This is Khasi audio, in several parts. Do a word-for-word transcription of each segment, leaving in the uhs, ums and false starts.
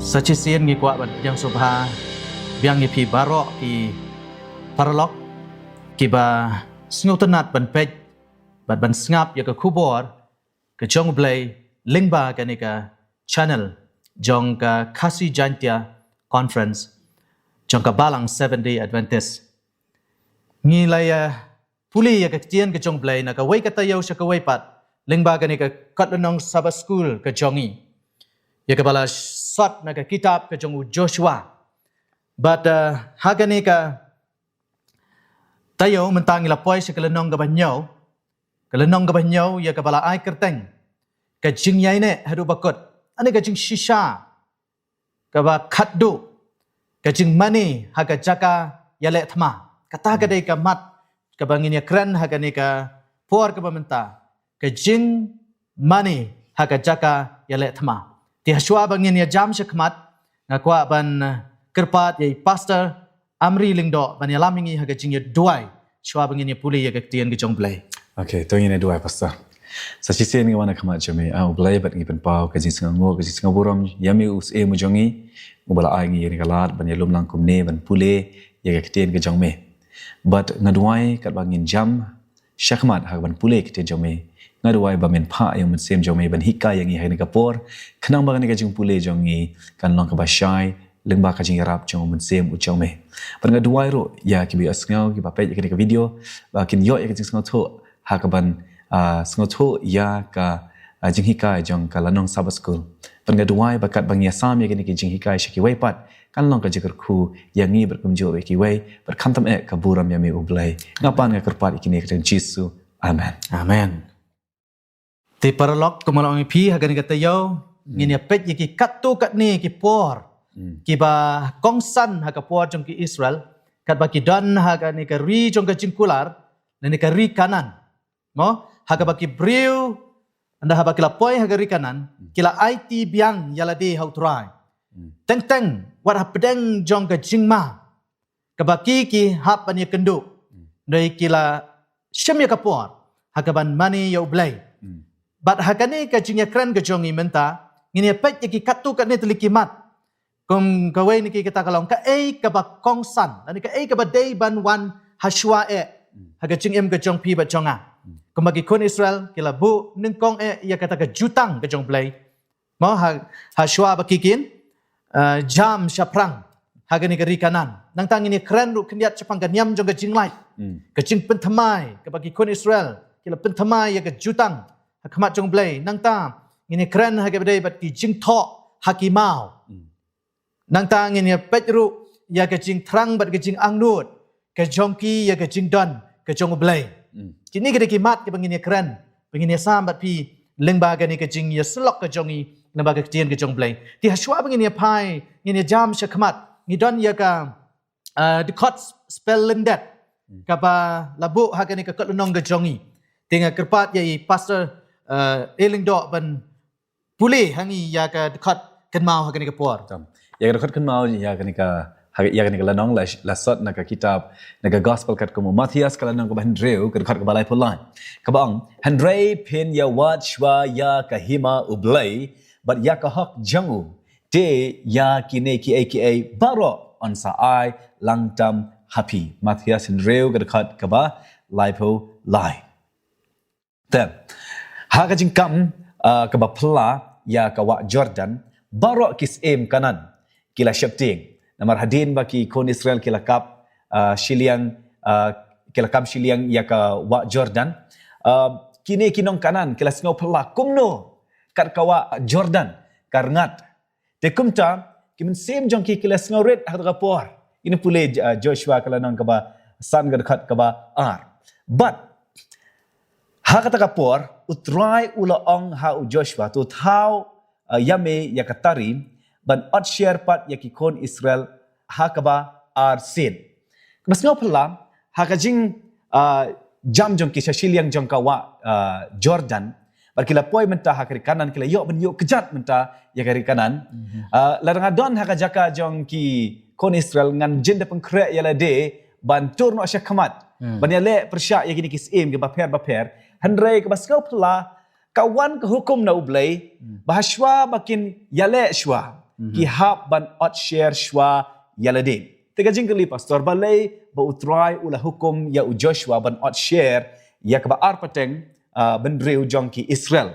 Sa shisien ngi kwah ban pdiang sngewbha biang ïa phi baroh ki paralok kiba sngewtynnat ban peit bad ban sngap ïa ka khubor ka jong U Blei lyngba kane ka channel jong ka Khasi Jaintia Conference jong ka Balang Seventh Day Adventist. Ngi la ïa pule ïa ka ktien ka jong U Blei na kawei ka taïew sha kawei pat lyngba kane ka kot lynnong Sabbath School ka jong ngi, ïa kaba la sot na ka kitab ka jong u Joshua. Bad, eh, ha kane ka taïew mynta ngi la poi sha ka lynnong kaba hynñiew, ka lynnong kaba hynñiew ïa kaba la ai kyrteng ka jingïaineh haduh ba kut, lane ka jingshisha kaba khatduh, ka jingmane ha ka jaka ïaleh thma. Kata ka dei ka mat kaba ngin ïa kren ha kane ka por kaba mynta, ka jingmane ha ka jaka ïaleh thma. Te hashwa ba ngin ïa jam shakhmat, nga kwah ban, eh, kyrpad ïa i Pastor Amri Lyngdoh ban ïalam ïa ngi ha ka jingïaduwai shwa ba ngin ïa pule ïa ka ktien ka jong U Blei. Okay, to ngin ïaduwai, Pastor. Sa shisien ngi wan ha khmat jong me, ah, U Blei, bad ngi pynpaw ka jingsngewnguh, ka jingsngewburom ïa me, u Syiem u jong ngi, uba la ai ngi ïa kane ka lad ban ïalum lang kumne ban pule ïa ka ktien ka jong me. Bad nga duwai katba ngin jam shakhmat ha kaban pule ïa ka ktien jong me, nga duwai ba men phah ïa u Mynsiem jong me ban hikai ïa ngi ha kane ka por, khnang ba kane ka jingpule jong ngi kan long kaba shai lyngba ka jingïarap jong u Mynsiem u jong me. Bad nga duwai ruh ïa kiba ïohsngew, kiba peit ïa kane ka video, ba kin ïoh ïa ka jingsngewthuh ha kaban, ah, sngewthuh ïa ka, ah, jinghikai jong ka lynnong Sabbath School. Bad nga duwai ba katba ngi ïasam ïa kane ka jinghikai sha kiwei pat, kan long ka jingkyrkhu ïa ngi bad kumjuh ïa kiwei, bad khamtam eh ka burom ïa me U Blei. Nga pan nga kyrpad ïa kine ha ka kyrteng Jisu. Amen. Amen. Te paralok, kumba la ong ïa phi, ha kane ka taïew ngin ïa peit ïa ki katto katne ki por kiba kongsan ha ka por jong ki Israel, katba ki don ha kane ka ri jong ka jingkular, lane ka ri Kanaan. Mo, ha kaba ki briew, ynda haba ki la poi ha ka ri Kanaan, ki la aiti biang ïa lade ha U Trai. Teng teng wat hapdeng jong ka jingma kaba ki ki hap ban ïakynduh. Dei ki la shim ïa ka por ha kaban mane ïa U Blei. Bad ha kane ka jingïakren ka jong ngi mynta, ngin ïa peit ïa ki katto katne tylli ki mat. Kum kawei na ki kata ka long, kaei kaba kongsan, lane kaei kaba dei ban wan hashwa eh ha ka jingim ka jong phi bad jong nga. Kumba ki khun Israel ki la buh nyngkong eh ïa kata ka jutang ka jong U Blei. Mo, ha, hashwa ba ki kin, eh, jam shaphrang ha kane ka ri Kanaan. Nangta ngin ïa kren ruh khyndiat shaphang ka niam jong ka jinglait, ka jingpynthymmai kaba ki khun Israel ki la pynthymmai ïa ka jutang ha khmat jong U Blei. Nangta ngin ïa kren ha kaba dei bad ki jingthoh ha ki maw. Nangta ngin ïa peit ruh ïa ka jingthrang bad ka jingangnud ka jong ki ïa ka jingdon ka jong U Blei. Kine ki dei ki mat kiba ngin ïa kren, ba ngin ïa sam bad phi lyngba kane ka jingïasyllok ka jong ngi lyngba ka ktien ka jong U Blei. Te hashwa ba ngin ïa phai, ngin ïa jam shakhmat, ngi don ïa ka, ah, dkhot spell lyndet kaba la buh ha kane ka kot lynnong ka jong ngi. Te nga kyrpad ïa i Pastor, ah, A. Lyngdoh ban pule ha ngi ïa ka dkhot kynmaw ha kane ka por. Tam. Ïa ka dkhot kynmaw ïa kane ka, ha, ïa kane ka lynnong la, la sot na ka kitab, na ka gospel katkum u Mathaios, ka lynnong kaba hynriew, ka dkhot kaba laiphew lai. Kaba ong, hynrei phin ïa wad shwa ïa ka hima U Blei bad ïa ka hok jong u. Te ïa kine kiei kiei baroh yn sa ai lang tam ha phi. Mathaios hynriew, ka dkhot kaba laiphew lai. Te ha ka jingkam, ah, kaba phylla ïa ka wah Jordan, baroh ki syiem Kanaan ki la sheptieng. Namar hadien ba ki khun Israel ki la kap, ah, shiliang, ah, ki la kam shiliang ïa ka wah Jordan, ah, kine ki nong Kanaan ki la sngew phylla kumno kat ka wah Jordan ka rngat. Te kumta, ki mynsiem jong ki ki la sngew rit ha kata ka por. Ngin pule, ah, Joshua ka lynnong kaba san, ka dkhot kaba ar. Bad ha kata ka por, U Trai u la ong ha u Joshua, to thaw, ah, ïa me ïa ka tari ban ot sher pat ïa ki khun Israel ha kaba arsien. Kaba sngew phylla, ha ka jing, ah, jam jong ki sha shiliang jong ka wah, ah, Jordan. Bad ki la poi mynta ha ka ri Kanaan, ki la ïoh ban ïoh kjat mynta ïa ka ri Kanaan. Ah, lada nga don ha ka jaka jong ki khun Israel, ngan jin da pynkhreh ïa lade ban tur noh shakhmat, ban ïaleh pyrshah ïa kine ki syiem kiba pher bapher. Hynrei kaba sngew phylla, ka wan ka hukum na U Blei ba hashwa ba kin ïaleh shwa, ki hap ban ot sher shuwa ïa lade. Te ka jingkylli, Pastor, balei ba U Trai u la hukum ïa u Joshua ban ot sher ïa kaba ar pateng, ah, bynriew jong ki Israel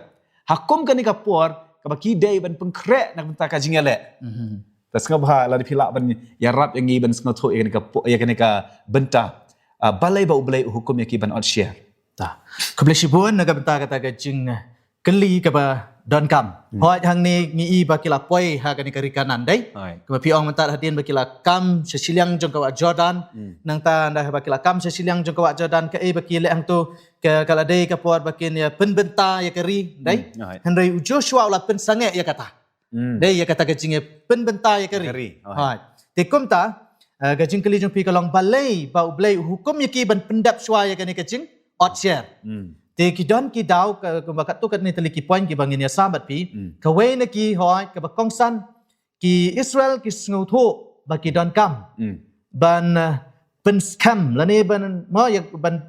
ha kum kane ka por kaba ki dei ban pynkhreh na ka bynta ka jingïaleh. Ta sngewbha lada phi lah ban ïarap ïa ngi ban sngewthuh ïa kane ka po-, ïa kane ka bynta. Ah, balei ba U Blei u hukum ïa ki ban ot sher? Ta. Khublei shibun na ka bynta kata ka jingkylli kaba donkam. Hooid, hangne ngi i ba ki la poi ha kane ka ri Kanaan, dei? Hooid. Kaba phi ong mynta hadien ba ki la kam sha shiliang jong ka wah Jordan. Nangta ynda ba ki la kam sha shiliang jong ka wah Jordan, kaei ba ki leh hangto, ka, ka la dei ka por ba kin ïa pynbynta ïa ka ri, dei? Hooid. Hynrei u Joshua u la pynsangeh ïa kata. Dei, ïa kata ka jingïapynbynta ïa ka ri. Ka ri, oh. Hooid. Te kumta, eh, ka jingkylli jong phi ka long balei ba U Blei u hukum ïa ki ban pyndep shuwa ïa kane ka jing ot sher. Te ki don ki daw ka, kumba katto katne tylli ki point kiba ngin ïasam bad phi. Kawei na ki, hooid, kaba kongsan, ki Israel ki sngewthuh ba ki donkam ban, eh, pynskhem lane ban, mo, ïa, ban,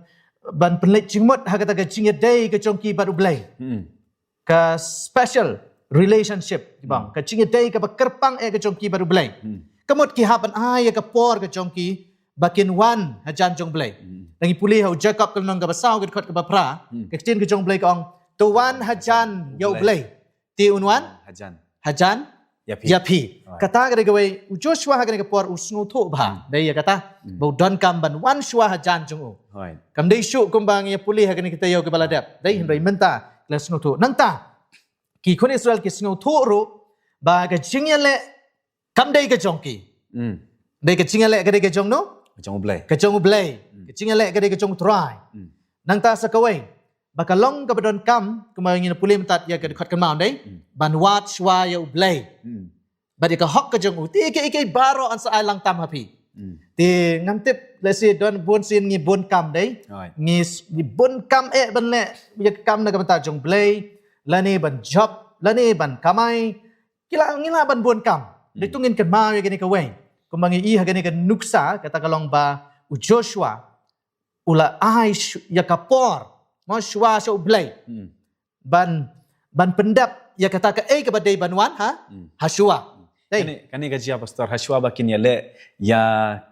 ban pynleit jingmut ha kata ka jingïadei ka jong ki bad U Blei. Ka special relationship, bang, ka jingïadei kaba kyrpang eh ka jong ki bad U Blei. Ka mut ki hap ban ai ïa ka por ka jong ki ba kin wan hajan jong U Blei. Lada ngi pule ha u Jakob ka lynnong kaba saw ka dkhot kaba phra, ka ktien ka jong U Blei ka ong, to wan hajan ïa U Blei. Te un wan hajan. Hajan ïa phi. Ïa phi. Hooid. Kata ka dei kawei, u Joshua ha kane ka por u sngewthuh bha. Dei ïa kata, ba u donkam ban wan shuwa hajan jong u. Hooid. Kam dei shuh kumba ngi ïa pule ha kane ka taïew kaba la dep. Dei, hynrei mynta la sngewthuh. Nangta ki khun Israel ki sngewthuh ruh ba ka jingïaleh kam dei ka jong ki. Dei, ka jingïaleh ka dei ka jong no? Ka jong U Blei. Ka jong U Blei. Ka jingïaleh ka dei ka jong U Trai. Nangta sa kawei, ba ka long kaba donkam, kumba ngin pule mynta ïa ka dkhot kynmaw, dei? Ban wad shuwa ïa U Blei. Bad ïa ka hok ka jong u. Te kiei kiei baroh yn sa ai lang tam ha phi. Te ngam tip, lehse don bun sien ngi bun kam, dei? Hooid. Ngi s-, ngi bun kam eh ban leh ïa ka kam na ka bynta jong U Blei, lane ban jop, lane ban kamai. Ki la, ngi lah ban bun kam. Dei, to ngin kynmaw ïa kane kawei. Kumba ngi i ha kane ka nuksa, kata ka long ba u Joshua u la ai shu-, ïa ka por, mo, shuwa sha U Blei. Ban, ban pyndep ïa kata kaei kaba dei ban wan ha, ha shuwa. Dei. Kane, kane ka jia, Pastor, ha shuwa ba kin ïaleh ïa,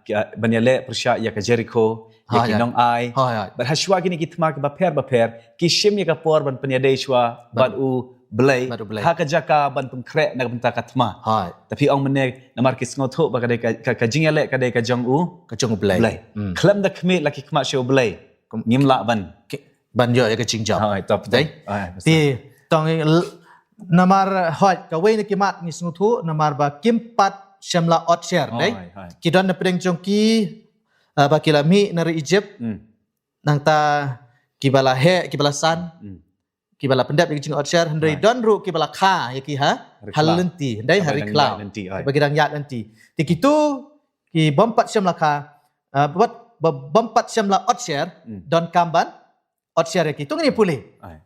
ka, ban ïaleh pyrshah ïa ka Jerikho, ïa ki nong-ai. Hooid, hooid. Bad ha shuwa kine ki thma kiba pher ba pher, ki shim ïa ka por ban pynïadei shuwa bad U Blei. Bad U Blei. Ha ka jaka ban pynkhreh na ka bynta ka thma. Hooid. Te phi ong mynne namar ki sngewthuh ba ka dei ka, ka, ka jingïaleh ka dei ka jong U, ka jong U Blei. Blei. Khlem da khmih la ki khmat sha U Blei. Ngim lah ban. Ki-, ban ïoh ïa ka jingjop. Hooid, to. Dei? Hooid, Pastor. Te, tang l-, namar, hooid, kawei na ki mat ngi sngewthuh, namar ba kim pat shym la ot sher, dei? Hooid, hooid. Ki don na pdeng jong ki, ah, ba ki la mih na ri Egypt. Nangta kiba la heh, kiba la san. Kiba la pyndep ïa ka jing ot sher, hynrei don ruh kiba la kha ïa ki ha, ha lynti, dei, ha ri khlaw. Ba ki dang ïaid lynti. Te kito, ki bym pat shym la kha, ah, bym pat, ba, bym pat shym la ot sher, donkam ban ot sher ïa ki. To ngin ïa pule.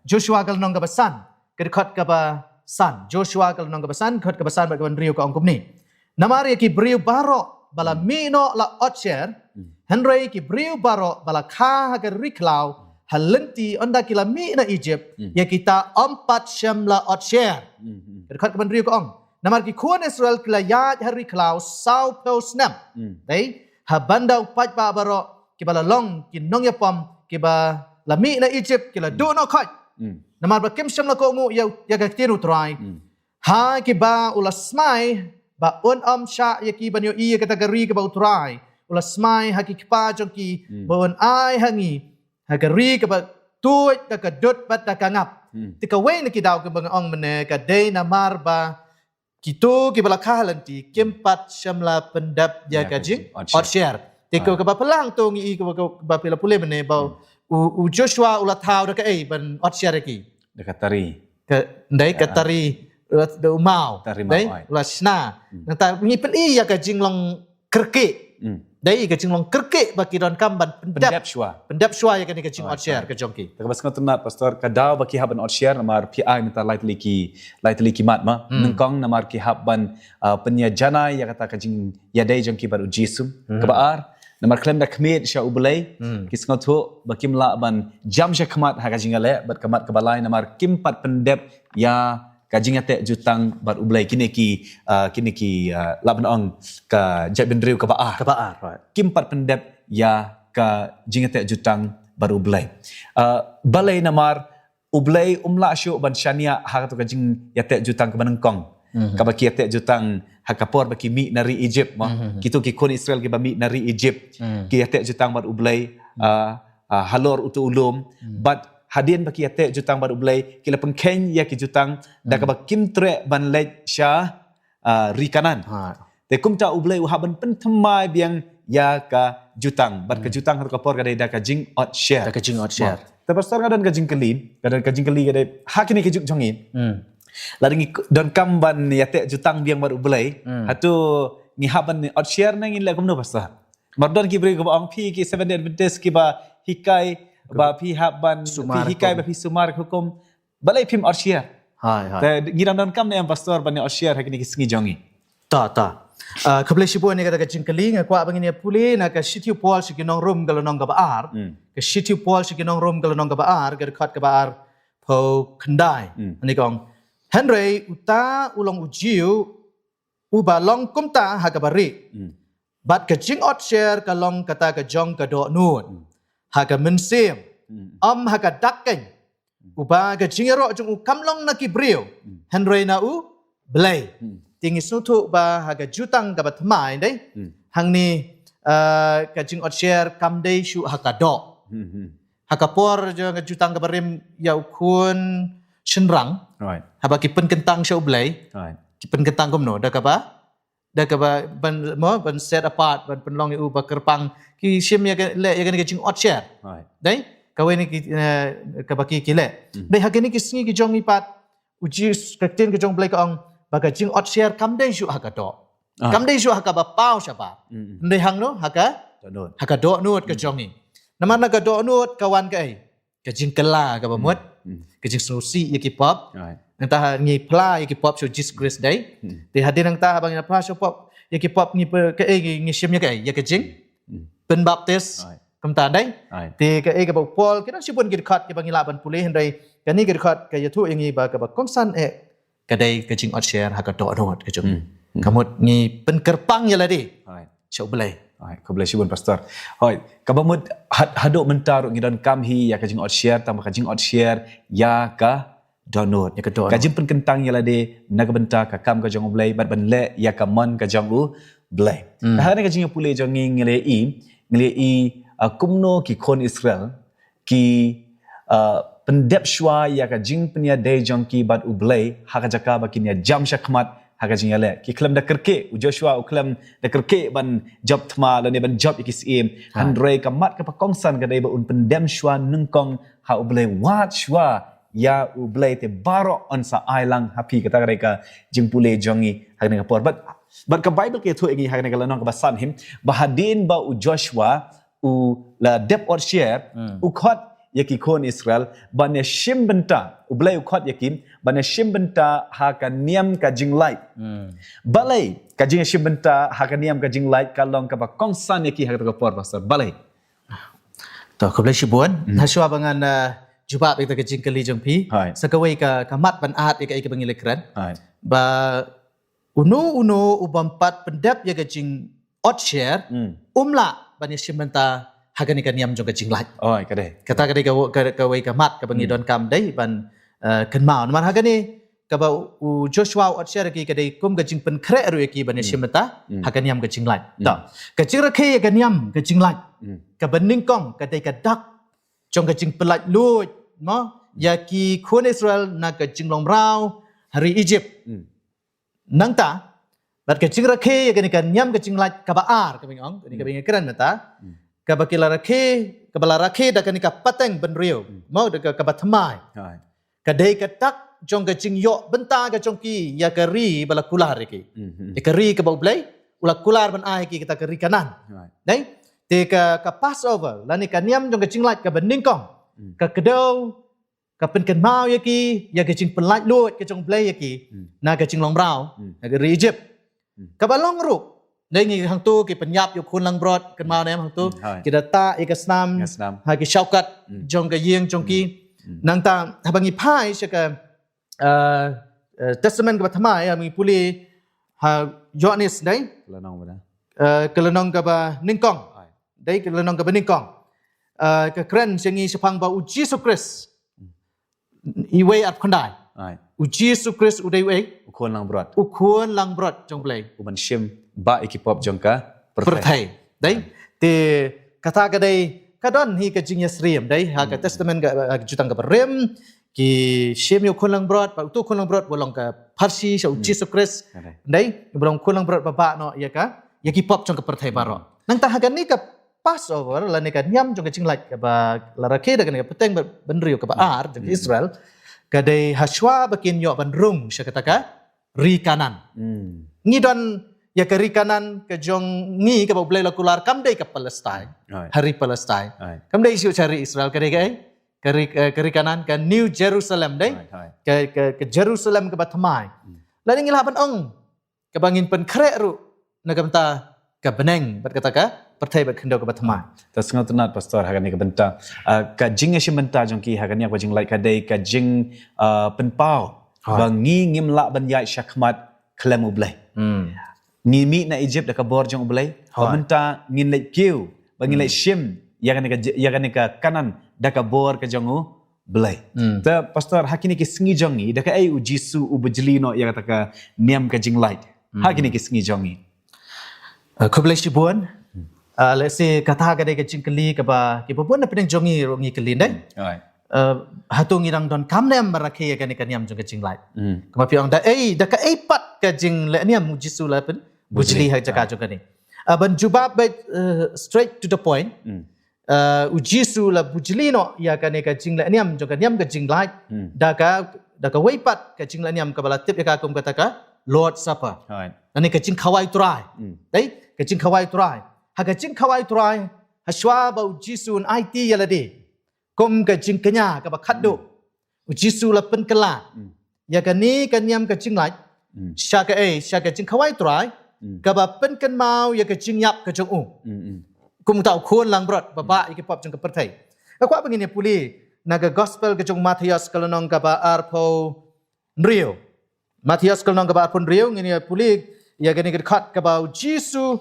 Joshua ka lynnong kaba san, ka dkhot kaba san. Joshua ka lynnong kaba san, dkhot kaba san bad kaba hynriew ka ong kumne. Namar ïa ki briew baroh ba la mih noh la ot sher, hynrei ki briew baroh ba la kha ha ka ri khlaw, ha lynti ynda ki la mih na Egypt, ïa kita ym pat shym la ot sher. Ka dkhot kaba hynriew ka ong. Namar ki khun Israel ki la ïaid ha ri khlaw saw phew snem. Dei, ha bynta u paidbah baroh, kiba la long ki nongïapom, kiba la mih na Egypt, ki la duh noh khoit. Namar ba kim shym la kohnguh ïa, ïa ka ktien U Trai. Ha kiba u la smai ba un ym shah ïa ki ban ïohi ïa kata ka ri kaba U Trai u la smai ha ki kpa jong ki, ba un ai ha ngi ha ka ri kaba tuid da ka dud bad da ka ngap. Te kawei na ki daw kaba nga ong mynne ka dei namar ba kito kiba la kha ha lynti kim pat shym la pyndep ïa ka jing ot sher. Te kaba pynlang to ngi i kaba, kaba phi la pule mynne ba u, u Joshua u la thaw da kaei ban ot sher ïa ki. Da ka tari. Ka, dei, ka tari, da u maw. Tari maw, dei, ai. U la shna. Nangta ngi pyni ïa ka jinglong kyrkieh. Dei, ka jinglong kyrkieh ba ki donkam ban pyndep. Pyndep shuwa. Pyndep shuwa ïa kane ka jing ot sher ka jong ki. Te kaba sngewtynnat, Pastor, ka daw ba ki hap ban ot sher namar phi ai mynta lai tylli ki, lai tylli ki mat ma. Nyngkong namar ki hap ban, ah, pynïajanai ïa kata ka jingïadei jong ki bad U Jisu. Kaba ar, namar khlem da khmih sha U Blei, ki sngewthuh ba kim lah ban jam sha khmat ha ka jingïaleh, bad ka mat kaba lai namar kim pat pyndep ïa ka jingïateh jutang bad U Blei, kine ki, ah, kine ki, ah, lah ban ong ka jaitbynriew kaba ar. Kaba ar, right. Kim pat pyndep ïa ka jingïateh jutang bad U Blei. Ah, balei? Namar U Blei um lah shuh ban shaniah ha kato ka jingïateh jutang kaba nyngkong. Mhm. Kaba ki ïateh jutang ha ka por ba ki mih na ri Egypt, mo. Mhm. Kito ki khun Israel kiba mih na ri Egypt. Mhm. Ki ïateh jutang bad U Blei, ah, ah, halor uto u lum. Mhm. Bad hadien ba ki ïateh jutang bad U Blei, ki la pynkheiñ ïa ki jutang da kaba kim treh ban leit sha, ah, ri Kanaan. Ha. Te kumta U Blei u hap ban pynthymmai biang ïa ka jutang. Bad ka jutang ha kato ka por ka dei da ka jingot sher. Da ka jingot sher. Te pastor, nga don ka jingkylli, nga don ka jingkylli ka dei ha kine ki juk jong ngi. Hmm. Lada ngi donkam ban ïateh jutang biang bad U Blei, hmm, hato ngi hap ban ot sher ne ngin leh kumno, pastor? Namar don ki briew kiba ong, phi ki Seventh Day Adventist kiba hikai ba phi hap ban, sumar, phi hikai hukum, ba phi sumar hukum. Balei phim ot sher? Hai, hai. Te ngi dang donkam ne em, pastor, ban ot sher ha kine ki sngi jong ngi? Ta, ta. Ah, khublei shibun ïa kata ka jingkylli. Nga kwah ba ngin ïa pule na ka shithi u Paul sha ki nong Rom ka lynnong kaba ar. Hmm. Ka shithi u Paul sha ki nong Rom ka lynnong kaba ar, ka dkhot kaba arphew khyndai. Hmm. Hangne ka ong: Hynrei uta u long u Jiw uba long kumta ha kaba rieh. Hmm. Bad ka jingot sher ka long kata ka jong ka dohnud. Hmm. Ha ka mynsiem. Hmm. Ym ha ka dak keiñ. Uba ka jingïaroh jong u kam long na ki briew. Hmm. Hynrei na U Blei. Hmm. Te ngi sngewthuh ba ha ka jutang kaba thymmai, dei? Hmm. Hangne, ah, ka jingot sher kam dei shuh ha ka doh. Hmm, hmm. Ha ka por jong ka jutang kaba rim ïa u khun shynrang. Right. Haba ki pynkyntang sha U Blei. Right. Ki pynkyntang kumno? Da kaba, da kaba ban, mo, ban set apart, ban pynlong ïa u ba kyrpang. Ki shim ïa ka, leh ïa kane ka jingot sher. Right. Dei? Kawei na ki, eh, kaba ki, ki leh. Hmm. Dei ha kine ki sngi ki jong ngi pat, u Jisu, ka ktien ka jong U Blei ka ong ba ka jingot sher kam dei shuh ha ka doh. Ah. Kam dei shuh ha kaba paw shabar. Mm, mm. Dei hangno? Ha ka, dohnud. Ha ka dohnud ka, mm, jong ngi. Namar na ka dohnud ka wan kaei? Ka jingkylla kaba mut. Mm. Ka jingsngewsih ïa ki pop. Right. Nangta ha ngi phla ïa ki pop sha U Jisu Khrist, dei. Mm. Te hadien nangta haba ngi phla sha pop ïa ki pop, ngi pyn-, kaei, ngi, ngi shim ïa kaei? Ïa ka jing, mm, pynbaptis. Right. Kumta, dei? Right. Te kaei kaba u Paul, ki don shibun ki dkhot kiba ngi lah ban pule, hynrei kane ka dkhot ka ïathuh ïa ngi ba kaba kongsan eh ka dei ka jingot sher ha ka dohnud ka jong ngi. Hmm. Hmm. Ka mut ngi pynkyrpang ïa lade. Right. Sha U Blei. Right. Khublei shibun, pastor. Hooid, kaba mut had-, haduh mynta ruh ngi donkam hi ïa ka jingot sher, tangba ka jingot sher ïa ka dohnud. Ïa ka dohnud. Ka jingpynkyntang ïa lade na ka bynta ka kam ka jong U Blei, bad ban leh ïa ka mon ka jong U Blei. Hmm. Te ha kane ka jingïapule jong ngi, ngi la ïohi, ngi la ïohi, ah, kumno ki khun Israel ki, ah, pyndep shuwa ïa ka jingpynïadei jong ki bad U Blei ha ka jaka ba kin ïa jam shakhmat ha ka jingïaleh. Ki khlem da kyrkieh, u Joshua u khlem da kyrkieh ban jop thma lane ban jop ïa ki syiem. Ha. Hynrei ka mat kaba kongsan ka dei ba un pyndem shuwa nyngkong ha U Blei, wad shuwa ïa U Blei te baroh yn sa ai lang ha phi. Kata ka dei ka jingpule jong ngi ha kane ka por. Bad, bad ka Baibl ka ïathuh ïa ngi ha kane ka lynnong kaba san hi ba hadien ba u Joshua u la dep ot sher, hmm, u khot ïa ki khun Israel ban ïa shim bynta, U Blei u khot ïa ki ban ïa shim bynta ha ka niam ka jinglait. Hmm. Balei ka jingïashim bynta ha ka niam ka jinglait ka long kaba kongsan ïa ki ha kata ka por, pastor? Balei? To, khublei shibun. Hmm. Hashwa ba ngan, uh, jubab ïa kata ka jingkylli jong phi. Hai. Sa kawei ka, ka mat ban add ïa kaei kaba ngi la kren. Hai. Ba uno uno u bym pat pyndep ïa ka jingot sher, hmm, um lah ban ïashim bynta ha kane ka niam jong ka jinglait. Oi, ka dei. Kata ka dei ka, ka, kawei ka mat kaba ngi, hmm, donkam dei ban, eh, kynmaw. Namar ha kane kaba u Joshua u ot sher ïa ki ka dei kum ka jingpynkhreh ruh ïa ki ban ïashim, hmm, bynta, hmm, ha ka niam ka jinglait. Hmm. To, ka jingrakhe ïa ka niam ka jinglait, hmm, kaba nyngkong ka dei ka dak jong ka jingpyllait luid, mo, ïa ki khun Israel na ka jinglong mraw ha ri Egypt. Hmm. Nangta, bad ka jingrakhe ïa kane ka niam ka jinglait kaba ar, kaba ngi ong, kane kaba ngi kren mynta. Hmm. Kaba ki la rakhe, kaba la rakhe da kane ka pateng bynriew. Hmm. Mo, da ka, kaba thymmai. Hai. Ka dei ka dak jong ka jingïoh bynta ka jong ki ïa ka ri ba la kular ïa ki. Hmm, hmm. Ïa ka ri kaba U Blei u la kular ban ai ki, kata ka ri Kanaan. Hai. Dei? Te ka, ka Passover lane ka niam jong ka jinglait kaba nyngkong, hmm, ka kdew, ka pynkynmaw ïa ki ïa ka jingpyllait luid ka jong U Blei ïa ki, hmm, na ka jinglong mraw, hmm, na ka ri Egypt. Hmm. Kaba long ruh, dei, ngi hangto ki pynïap ïa u khun langbrot, kynmaw, hmm, ne em, hangto, hmm, hai, ki da tah ïa ka snam, ïa ka snam, ha ki shawkat, hmm, jong ka ïing jong ki. Hmm. Hmm. Nangta haba ngi phai sha ka, uh, Eh, Testament kaba thymmai, eh, ngi pule ha Ïoannis, dei? Ka lynnong ba da. Eh, ka lynnong kaba nyngkong. Ai. Dei, ka lynnong kaba nyngkong. Eh, ka kren sha ngi shaphang ba U Jisu Khrist. Iwei arphew khyndai. Ai. U Jisu Khrist u dei uei? U Khun langbrot. U Khun langbrot jong U Blei. U ban shim ba ïa ki pop jong ka pyrthei. Pyrthei. Dei? Ai. Te kata ka dei, ka don hi ka jingïasyriem, dei? Ha ka, hmm, Testament ka, ha ka Jutang kaba Rim, ki shim ïa U Khun langbrot, ba uto U Khun langbrot u long ka pharshi sha U, hmm, Jisu Khrist. Ai. Dei? U long U Khun langbrot ba bah noh ïa ka, ïa ki pop jong ka pyrthei baroh. Nangta ha kane ka Passover, lane ka niam jong ka jinglait kaba la rakhe da kane ka pateng ba-, bynriew kaba, hmm, ar jong, hmm, Israel, ka dei hashwa ba kin ïoh ban rung sha kata ka ri Kanaan. Hmm. Ngi don ïa ka ri Kanaan ka jong ngi kaba U Blei la kular kam dei ka Palestine. Ai. Ha ri Palestine. Ai. Kam dei shuh sha ri Israel, ka dei ka, eh? Ka ri, eh, ka ri Kanaan, ka New Jerusalem, dei? Ai, ai. Ka, ka, ka Jerusalem kaba thymmai. Hmm. Lane ngi lah ban ong kaba ngin pynkhreh ruh na ka bynta ka bneng bad kata ka pyrthei bad khyndew kaba thymmai. Te sngewtynnat, Pastor, ha kane ka bynta. Ah, ka jingïashim bynta jong ki ha kane ka jinglait ka dei ka jing, ah, pynpaw, ha, ba ngi ngim lah ban ïaid shakhmat khlem U Blei. Hmm. Ngi mih na Egypt da ka bor jong U Blei. Ha. Bad mynta ngin leit kiew, ba ngin, hmm, leit shim ïa kane ka j-, ïa kane ka Kanaan da ka bor ka jong U Blei. Hmm. Te Pastor, ha kine ki sngi jong ngi, da kaei U Jisu u bujli noh ïa kata ka niam ka jinglait? Ha, hmm, kine ki sngi jong ngi. Uh, khublei shibun. Hmm. Uh, let's say, kata ka dei ka jingkylli kaba, kiba bun na pdeng jong ngi ruh ngi kylli, dei? Hmm. Alright. Uh, hato ngi dang donkam ne em ban rakhe ïa kane ka niam jong ka jinglait? Hmm. Kumba phi ong, da ei, da kaei pat ka jingleh niam U Jisu la pyn-, bujli, bujli ha jaka, ah, jong kane. Uh, ban jubab beit, uh, straight to the point. Hmm. Uh, U Jisu la bujli noh ïa kane ka jingleh niam jong ka niam ka jinglait, hmm, da ka, da kawei pat ka jingleh niam kaba la tip ïa ka kum kata ka Lord's Supper. Right. Lane ka jingkhawai Trai. Hmm. Dei, ka jingkhawai Trai. Ha ka jingkhawai Trai, hashwa ba U Jisu un aiti ïa lade kum ka jingkñia kaba khatduh. Hmm. U Jisu la pynkylla, hmm, ïa kane ka niam ka jinglait, hmm, sha kaei, sha ka jingkhawai Trai, hmm, kaba pynkynmaw ïa ka jingïap ka jong u. Hmm, hmm. Kum uta u khun langbrot ba, hmm, bah ïa ki pop jong ka pyrthei. Nga kwah ba ngin ïa pule na ka Gospel ka jong u Mathaios ka lynnong kaba arphew hynriew. Mathaios ka lynnong kaba arphew hynriew, ngin ïa pule ïa kane ka dkhot kaba U Jisu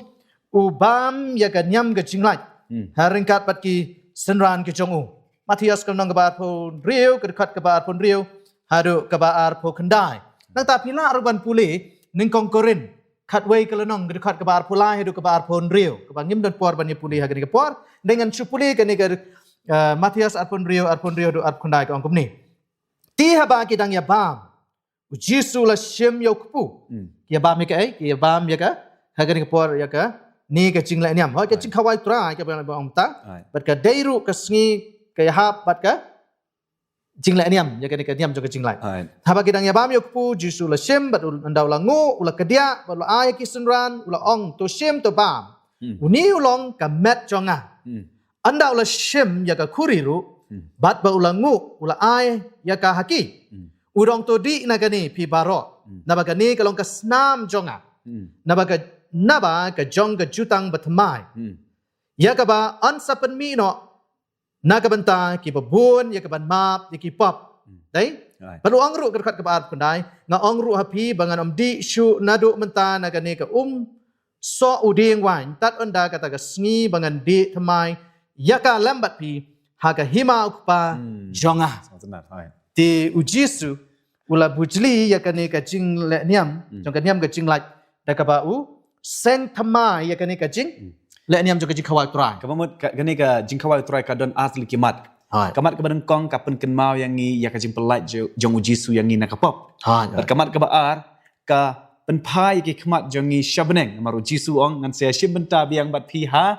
u bam ïa ka niam ka jinglait, hmm, ha ryngkat bad ki synran ki jong u. Mathaios ka lynnong kaba arphew hynriew, ka dkhot kaba arphew hynriew haduh kaba arphew khyndai. Nangta phi lah ruh ban pule nyngkong Korinth khatwei ka lynnong, ka dkhot kaba arphew lai haduh kaba arphew hynriew, kaba ngim don por ban ïa pule ha kane ka por. Dei, ngan shu pule kane ka, eh, Mathaios arphew hynriew, arphew hynriew haduh arphew khyndai, ka ong kumne: Te haba ki dang ïa bam, U Jisu u la shim ïa u kpu. Hmm. Ki ïa bam ïa kaei? Ki ïa bam ïa ka, ha kane ka por, ïa kane ka jingleh niam. Hooid, ka, right, jingkhawai Trai kaba ong mynta. Right. Bad ka dei ruh ka sngi ka ïahap bad ka jingleh niam, ïa kane ka niam jong ka jinglait. Right. Haba ki dang ïa bam ïa u kpu, U Jisu u la shim, bad u, ynda u la nguh, u la kdiah, bad u la ai ïa ki synran, u la ong, "To shim, to bam. Hmm. Une u long ka met jong nga." Hmm. Ynda u la shim ïa ka khuri ruh, hmm, bad ba u la nguh, u la ai ïa ka ha ki. Hmm. U ong, "To dih na kane phi baroh. Hmm. Naba kane ka long ka snam jong nga. Hmm. Naba ka, naba ka jong ka jutang bathymmai. Hmm. Ïa kaba yn sa pynmih noh na ka bynta kiba bun, ïa kaban map ïa ki pop." Hmm. Dei? Right. Bad u ong ruh, ka dkhot kaba arphew khyndai, "Nga ong ruh ha phi ba ngan ym dih shuh naduh mynta na kane ka um soh u dieng waiñ, tad ynda kata ka sngi ba ngan dih thymmai ïa ka lem bad phi ha ka hima u Kpa, hmm, jong nga." Sngewtynnat, hai. Te U Jisu u la bujli ïa kane ka jingleh niam, hmm, jong ka niam ka jinglait, da kaba u seng thymmai ïa kane ka jing, hmm, leh niam jong ka jingkhawai Trai. Kaba mut ka, kane ka jingkhawai Trai ka don ar tylli ki mat. Hai. Ka mat kaba nyngkong ka pynkynmaw ïa ngi ïa ka jingpyllait jo-, jong U Jisu ïa ngi na ka pop. Hai, hai. Bad ka mat kaba ar ka pynphai ïa ki khmat jong ngi sha bneng. Namar U Jisu u ong, "Ngan sa ïashim bynta biang bad phi ha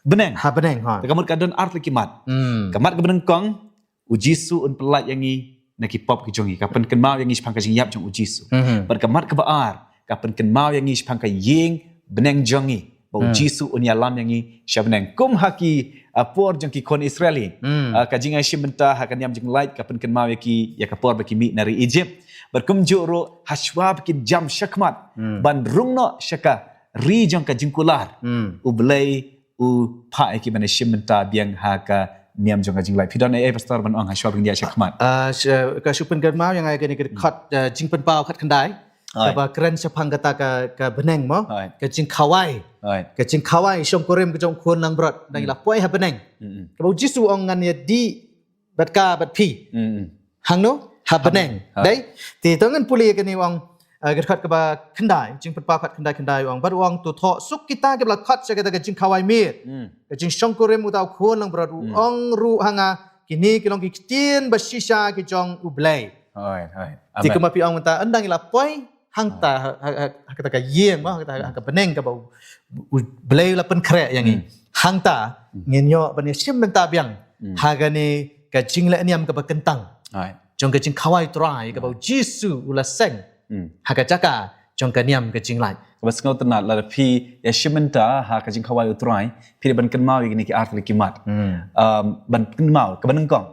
bneng." Ha bneng, ha. Te ka mut ka don ar tylli ki mat. Hmm. Ka mat kaba nyngkong, U Jisu un pyllait ïa ngi na ki pop ki jong ngi. Ka pynkynmaw ïa ngi shaphang ka jingïap jong U Jisu. Mhm. Bad ka mat kaba ar, ka pynkynmaw ïa ngi shaphang ka ïing bneng jong ngi. Ba U, hmm, Jisu un ïalam ïa ngi sha bneng. Kum ha ki, ah, por jong ki khun Israel. Hmm. Ah, ka jingïashim bynta ha ka niam jinglait ka pynkynmaw ïa ki ïa ka por ba ki mih na ri Egypt. Bad kumjuh ruh hashwa ba kin jam shakhmat, hmm, ban rung noh sha ka ri jong ka jingkular. Hmm. U Blei u phah ïa ki ban ïashim bynta biang ha ka niam jong ka jinglait. Phi don ei ei pastor ban ong ha shuwa ban ïa shakhmat. Ah, sh- ka shu pynkynmaw ïa nga ïa kane ka dkhot, ah, Jingpynpaw khatkhyndai. Kaba kren shaphang kata ka, ka bneng mo. Ka jingkhawai. Ka jingkhawai shongkurim ka jong u khun langbrot. Dang ïa la poi ha bneng. Kaba u Jisu u ong ngan ïa dih bad ka bad phi. Hangno? Ha bneng. Dei? Te to ngan pule ïa kane u ong, ah, ka dkhot kaba khyndai, Jingpynpaw khatkhyndai khyndai u ong. Bad u ong to thoh suk kita kiba la khot sha kata ka jingkhawai miet. Ka jingshongkurim uta u khun langbrot u ong ruh ha nga kine ki long ki ktien bashisha ki jong U Blei. Te kumba phi ong mynta, ynda ngi la poi hangta ha, ha, ha, ha kata ka ïing mo, ha kata, ha ka bneng kaba u, U Blei u la pynkhreh ïa ngi. Hangta ngin ïoh ban ïa shim bynta biang ha kane ka jingleh niam kaba kyntang jong ka jingkhawai Trai kaba u Jisu u la seng ha ka jaka jong ka niam ka jinglait. Kaba sngewtynnat, lada phi ïa shim bynta ha ka jingkhawai u Trai, phi dei ban kynmaw ïa kine ki artylli ki mat. Um, ban kynmaw kaba nyngkong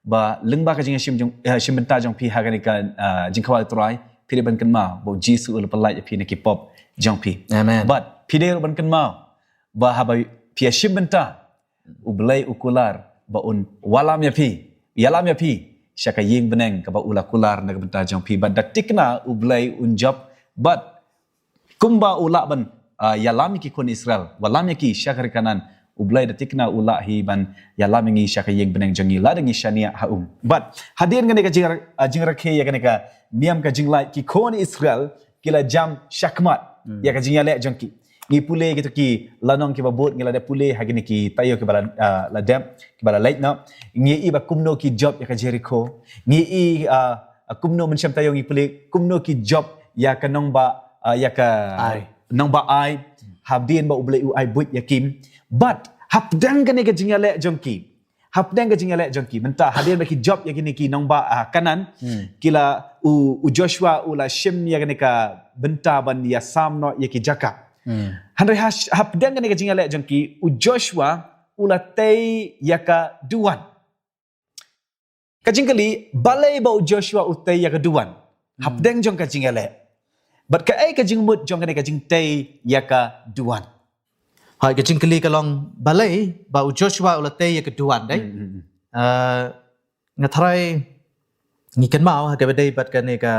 ba lyngba ka jingïashim jong, eh, shim bynta jong phi ha kane ka, ah, jingkhawai u Trai, phi dei ban kynmaw ba u Jisu u la pyllait ïa phi na ki pop jong phi. Amen. Bad phi dei ruh ban kynmaw ba haba phi ïashim bynta, U Blei u kular ba un wallam ïa phi, ïalam ïa phi sha ka ïing bneng kaba u la kular na ka bynta jong phi. Bad da thikna U Blei un jop bad kumba u lah ban, ah, ïalam ïa ki khun Israel, wallam ïa ki sha ka ri Kanaan, U Blei da thikna u lah hi ban ïalam ïa ngi sha ka ïing bneng jong ngi lada ngi shaniah ha u. Bad hadien kane ka jing, ah, jingrakhe ïa kane ka niam ka jinglait, ki khun Israel ki la jam shakhmat ïa ka jingïaleh jong ki. Ngi pule kito ki lynnong kiba bud, ngi la dep pule ha kine ki taïew kiba la, ah, la dep, kiba la leit noh. Ngi i ba kumno ki jop ïa ka Jerikho. Ngi i, ah, kumno mynshem taïew ngi pule kumno ki jop ïa ka nongbah, ah, ïa ka nongbah Ai. Hadien ba U Blei u ai buit ïa ki. Bad hapdeng kane ka jingïaleh jong ki, hapdeng ka jingïaleh jong ki, mynta hadien ba ki jop ïa kine ki nongbah, ah, Kanaan, ki la u, u Joshua u la shim ïa kane ka bynta ban ïasam noh ïa ki jaka. Hynrei ha, hapdeng kane ka jingïaleh jong ki, u Joshua u la tei ïa ka duwan. Ka jingkylli, balei ba u Joshua u tei ïa ka duwan hapdeng jong ka jingïaleh? Bad kaei ka jingmut jong kane ka jingtei ïa ka duwan? Hai, ka jingkylli ka long balei ba u Joshua u la tei ïa ka duwan, dei? Ah, nga tharai ngi kynmaw ha kaba dei bad kane ka,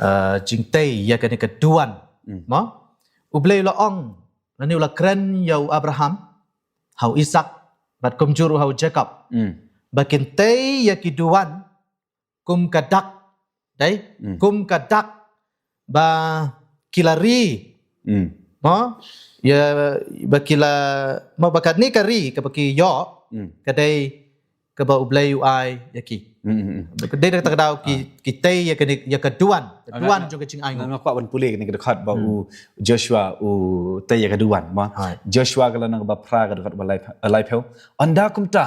ah, jingtei ïa kane ka duwan. Mo? U Blei u la ong, lane u la kren ïa u Abraham, ha u Isak, bad kumjuh ruh ha u Jakob, ba kin tei ïa ki duwan kum ka dak, dei, kum ka dak ba ki la ri. Mo, ïa, ba ki la, mo, ba kane ka ri kaba ki ïoh, ka dei kaba U Blei u ai ïa ki. Ka dei da kata ka daw ki, ki tei ïa kane, ïa ka duwan, ka duwan jong ka jingainguh. Nga kwah ban pule kane ka dkhot ba u Joshua u tei ïa ka duwan, mo. Joshua ka lynnong kaba phra ka dkhot ba lai, laiphew. Ynda kumta,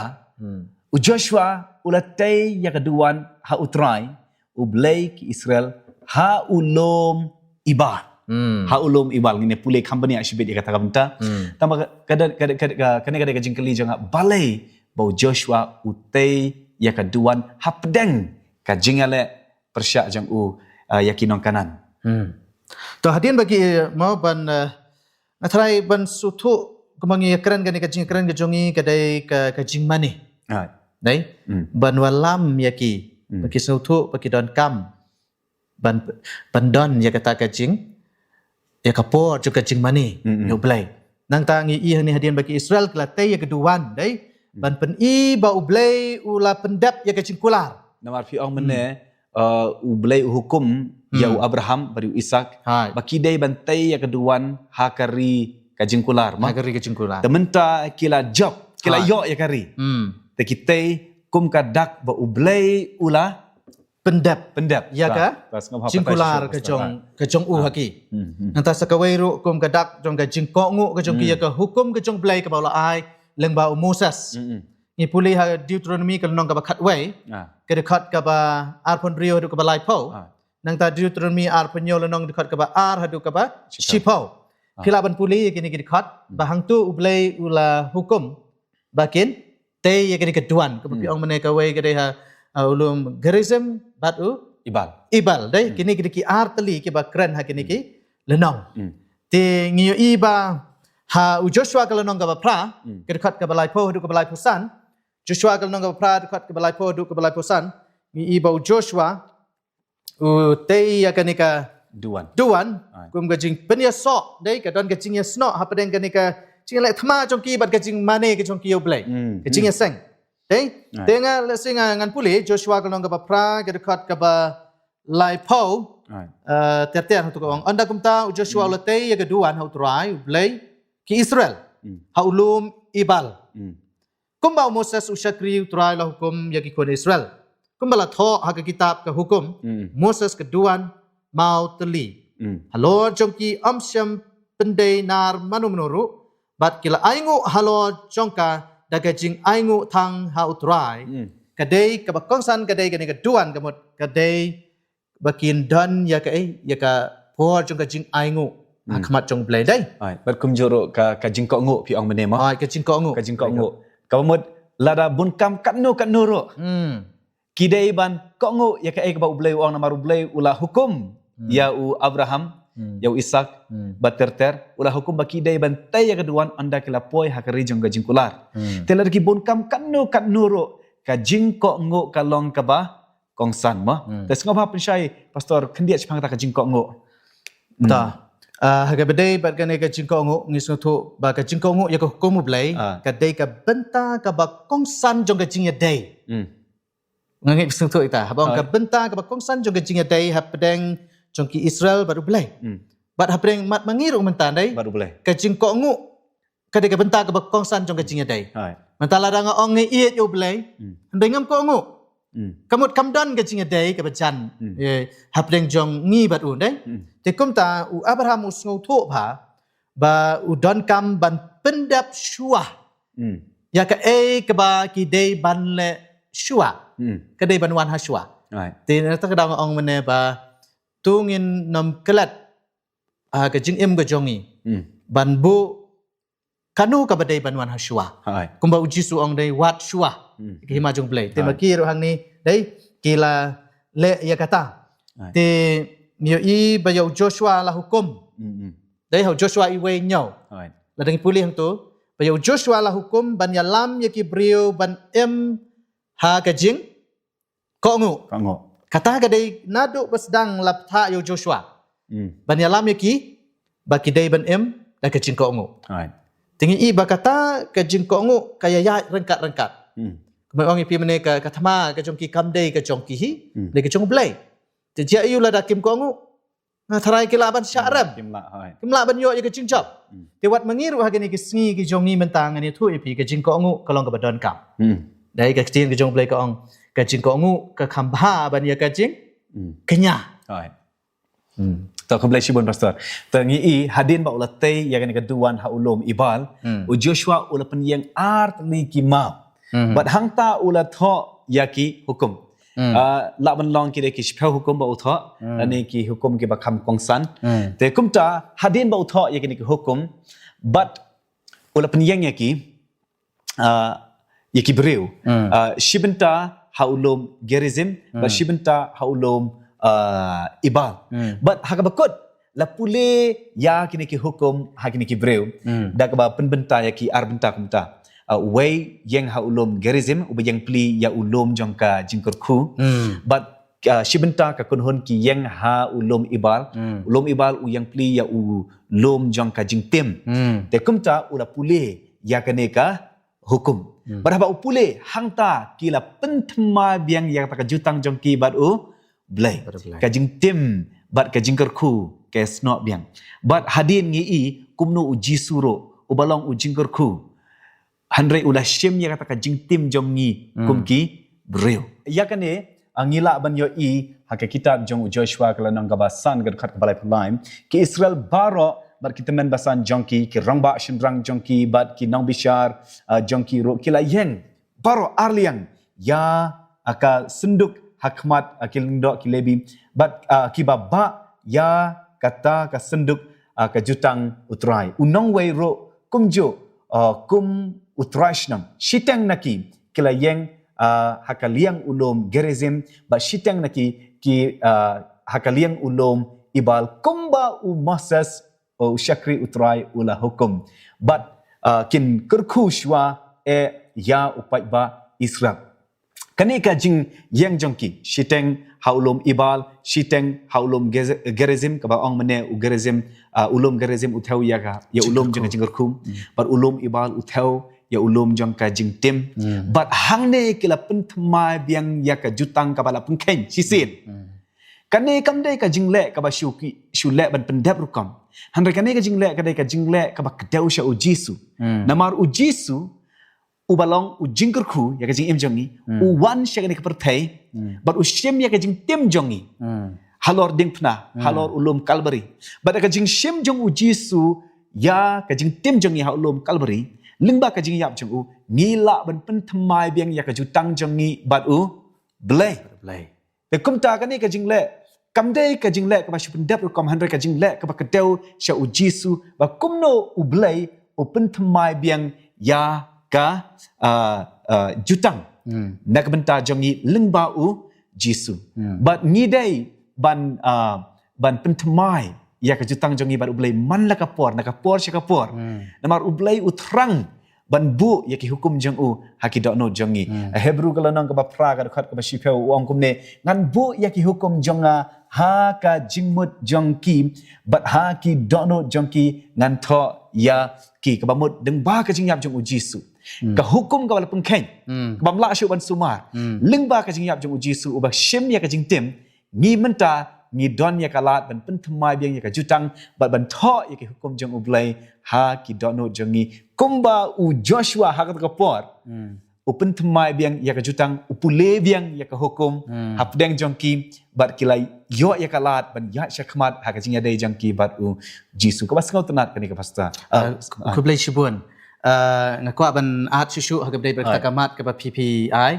u Joshua u la tei ïa ka duwan ha U Trai, U Blei ki Israel, ha u lum Ebal. Ha u lum Ebal, ngin ïa pule kham bniah shibit ïa kata ka bynta. Tangba ka, ka, ka, ka, ka, kane ka dei ka jingkylli jong nga, balei ba u Joshua u tei ïa ka duwan hapdeng ka jingïaleh pyrshah jong u, ah, ïa ki nong Kanaan. To hadien ba ki, mo, ban, eh, nga tharai ban sngewthuh kumba ngi ïakren kane ka jingkren ka jong ngi ka dei ka, ka jingmane. Dei? Ban wallam ïa ki ba ki sngewthuh, ba ki donkam ban, ban don ïa kata ka jing, ïa ka por jong ka jingmane ïa U Blei. Nangta ngi i hangne hadien ba ki Israel ki la tei ïa ka duwan, dei? Ban pyni ba U Blei u la pyndep ïa ka jingkular. Namar phi ong mynne, eh, U Blei u hukum ïa u Abraham bad u Isak ba ki dei ban tei ïa ka duwan ha ka ri ka jingkular, mo? Ha ka ri ka jingkular. Te mynta ki la jop, ki la ïoh ïa ka ri. Te ki tei kum ka dak ba U Blei u la pyndep, pyndep ïa ka jingkular ka jong, ka jong u ha ki. Nangta sa kawei ruh kum ka dak jong ka jingkohnguh ka jong ki ïa ka hukum ka jong U Blei kaba u la ai lyngba u Moses. Ngi pule ha Deuteronomi ka lynnong kaba khatwei, ka dkhot kaba arphew hynriew haduh kaba laiphew. Nangta Deuteronomi arphew hynñiew lynnong, dkhot kaba ar haduh kaba shiphew. Phi lah ban pule ïa kine ki dkhot ba hangto U Blei u la hukum ba kin tei ïa kane ka duwan, kaba phi ong mynne kawei ka dei ha, uh, u lum Gerizim bad u Ebal. Ebal, dei, kine ki dei ki ar tylli kiba kren ha kine ki lynnong. Te ngi ïohi ba ha u Joshua ka lynnong kaba phra, ka dkhot kaba laiphew haduh kaba laiphew san, Joshua ka lynnong kaba phra, dkhot kaba laiphew haduh kaba laiphew san, ngi i ba u Joshua u tei ïa kane ka duwan. Duwan, kum ka jingpynïasoh, dei ka don ka jingïasnoh hapdeng kane ka jingïaleh thma jong ki bad ka jingmane ka jong ki ïa u Blei. Ka jingïaseng. Dei? Te nga lehse nga ngan pule Joshua ka lynnong kaba phra, ka dkhot kaba laiphew, eh, ter ter, hangto ka ong. Ynda kumta u Joshua u la tei ïa ka duwan ha u Trai u Blei ki Israel ha u lum Ebal, kumba u Moses u shakri u Trai u la hukum ïa ki khun Israel, kumba la thoh ha ka kitab ka hukum. Moses ka duwan maw tylli. Halor jong ki ym shym pyndei nar mano mano ruh, bad ki la ainguh halor jong ka da ka jingainguh thang ha u Trai. Ka dei kaba kongsan, ka dei kane ka duwan, ka mut ka dei ba kin don ïa ka, eh, ïa ka por jong ka jingainguh ha khmat jong u Blei, dei. Bad kumjuh ruh ka, ka jingkohnguh, phi ong mynne mo? Ka jingkohnguh. Ka jingkohnguh. Kaba mut lada bun kam katno katno ruh, ki dei ban kohnguh ïa kaei kaba u Blei u ong, namar u Blei u la hukum ïa u Abraham, ïa u Isak, bad ter ter, u la hukum ba ki dei ban tei ïa ka duwan ynda ki la poi ha ka ri jong ka jingkular. Te lada ki bun kam katno katno ruh, ka jingkohnguh ka long kaba kongsan mo. Te sngewbha pynshai, Pastor, khyndiat shaphang kata ka jingkohnguh. Ta. Ah, ha kaba dei bad kane ka jingkohnguh, ngi sngewthuh ba ka jingkohnguh ïa ka hukum u Blei ka dei ka bynta kaba kongsan jong ka jingïadei. Nga ngeit sngewthuh ita, haba ong ka bynta kaba kongsan jong ka jingïadei hapdeng jong ki Israel bad u Blei. Bad hapdeng mat ma ngi ruh mynta, dei. Bad u Blei. Ka jingkohnguh ka dei ka bynta kaba kongsan jong ka jingïadei. Mynta lada nga ong nga ïeit ïa u Blei, hynrei ngam kohnguh, ka mut kam don ka jingïadei kaba jan, eh, hapdeng jong ngi bad u, dei. Te kumta u Abraham u sngewthuh bha ba u donkam ban pyndep shuwa ïa kaei kaba ki dei ban leh shuwa, ka dei ban wan ha shuwa. Te nangta ka daw nga ong mynne ba to ngin nym klet, ah, ka jingim ka jong ngi ban buh kano kaba dei ban wan ha shuwa. Kumba u Jisu u ong, dei, wat shuwa. Ka hima jong u Blei. Te ma ki ruh hangne, dei, ki la leh ïa kata. Te ngi ïohi ba ïa u Joshua la hukum. Dei, ha u Joshua wei hynñiew. Lada ngi pule hangto, ba ïa u Joshua la hukum ban ïalam ïa ki briew ban im ha ka jing kohnguh. Kohnguh. Kata ka dei naduh ba sdang la bthah ïa u Joshua ban ïalam ïa ki ba ki dei ban im da ka jingkohnguh. Te ngi i ba kata ka jingkohnguh ka ïaid ryngkat ryngkat. Kumba ong ïa phi mynne, ka, ka thma ka jong ki kam dei ka jong ki hi, dei ka jong u Blei. Te jia ïa u lada kim kohnguh, nga tharai ki lah ban shah rem. Kim lah, hooid. Kim lah ban ïoh ïa ka jingjop. Te wat ma ngi ruh ha kine ki sngi ki jong ngi mynta, ngan ïathuh ïa phi, ka jingkohnguh ka long kaba donkam. Dei, ka ktien ka jong u Blei ka ong, ka jingkohnguh ka kham bha ban ïa ka jingkñia. Hooid. To khublei shibun, Pastor. To ngi i hadien ba u la tei ïa kane ka duwan ha u lum Ebal, u Joshua u la pynïeng ar tylli ki map. Bad hangta u la thoh ïa ki hukum. Ah, lah ban long ki dei ki shiphew hukum ba u thoh, lane ki hukum kiba kham kongsan. Te kumta hadien ba u thoh ïa kine ki hukum, bad u la pynïeng ïa ki, ah, ïa ki briew. Ah, shi bynta ha u lum Gerizim, bad shi bynta ha u lum, ah, Ebal. Bad ha kaba kut la pule ïa kine ki hukum ha kine ki briew. Da kaba pynbynta ïa ki ar bynta kumta. Ah, wei ïeng ha u lum Gerizim, uba ïeng pli ïa u lum jong ka jingkyrkhu. Bad, ah, shi bynta ka kynhun ki ïeng ha u lum Ebal. U lum Ebal u ïeng pli ïa u lum jong ka jingtim. Te kumta u la pule ïa kane ka hukum. Bad haba u pule hangta ki la pynthma biang ïa kata ka jutang jong ki bad u Blei. Bad u Blei. Ka jingtim bad ka jingkyrkhu ka snoh biang. Bad hadien ngi i kumno u Jisu ruh, uba long u jingkyrkhu, hynrei u la shim ïa kata ka jingtim jong ngi kum ki briew. Ïa kane, ah, ngi lah ban ïohi ha ka kitab jong u Joshua ka lynnong kaba san, ka dkhot kaba laiphew lai. Ki Israel baroh bad ki tymmen basan jong ki, ki rangbah shynrang jong ki bad ki nongbishar, ah, jong ki ruh ki la ïeng baroh ar liang ïa, ah, ka synduk ha khmat, ah, ki lyngdoh ki Lebi, bad, ah, kiba bah ïa kata ka synduk, ah, ka jutang u Trai. U nongwei ruh kumjuh, ah, kum u trai shnong. Shiteng na ki ki la ïeng, ah, ha ka liang u lum Gerizim, bad shiteng na ki ki, ah, ha ka liang u lum Ebal, kumba u Moses, u shakri u Trai u la hukum. Bad, ah, kin kyrkhu shuwa eh ïa u paidbah Israel. Kane ka jingïeng jong ki, shiteng ha u lum Ebal, shiteng ha u lum Gez-, Gerizim, kaba ong mynne u Gerizim, ah, u lum Gerizim u thew ïa ka, ïa u lum jong ka jingkyrkhu, bad u lum Ebal u thew ïa u lum jong ka jingtim. Bad hangne ki la pynthymmai biang ïa ka jutang kaba la pynkheiñ shisien. Kane kam dei ka jingleh kaba shu ki, shu leh ban pyndep rukom. Hynrei kane ka jingleh ka dei ka jingleh kaba kdew sha u Jisu. Namar u Jisu, uba long u jingkyrkhu ïa ka jingim jong ngi, u wan sha kane ka pyrthei, bad u shim ïa ka jingtim jong ngi. Halor diengphna, halor u lum Kalbari. Bad ka jingshim jong u Jisu ïa ka jingtim jong ngi ha u lum Kalbari, lyngba ka jingïap jong u, ngi lah ban pynthymmai biang ïa ka jutang jong ngi bad u Blei. Blei. Te kumta kane ka jingleh, kam dei ka jingleh kaba shu pyndep rukom, hynrei ka jingleh kaba kdew sha u Jisu, ba kumno u Blei u pynthymmai biang ïa ka, ah, ah, jutang na ka bynta jong ngi lyngba u Jisu. Bad ngi dei ban, ah, ban pynthymmai ïa ka jutang jong ngi bad u Blei man la ka por, na ka por sha ka por. Namar u Blei u thrang ban buh ïa ki hukum jong u ha ki dohnud jong ngi. Hebru ka lynnong kaba phra ka dkhot kaba shiphew u ong kumne, ngan buh ïa ki hukum jong nga ha ka jingmut jong ki, bad ha ki dohnud jong ki ngan thoh ïa ki. Kaba mut lyngba ka jingïap jong u Jisu, ka hukum kaba la pynkheiñ, kaba ym lah shuh ban sumar, lyngba ka jingïap jong u Jisu uba shim ïa ka jingtim, ngi mynta ngi don ïa ka lad ban pynthymmai biang ïa ka jutang, bad ban thoh ïa ki hukum jong u Blei ha ki dohnud jong ngi. Kumba u Joshua ha kata ka por u pynthymmai biang ïa ka jutang, u pule biang ïa ka hukum hapdeng jong ki, bad ki la ïoh ïa ka lad ban ïaid shakhmat ha ka jingïadei jong ki bad u Jisu. Kaba sngewtynnat kane ka, Pastor. Ah, khublei shibun. Ah, nga kwah ban add shuh shuh ha kaba dei bad ka mat kaba phi phi ai.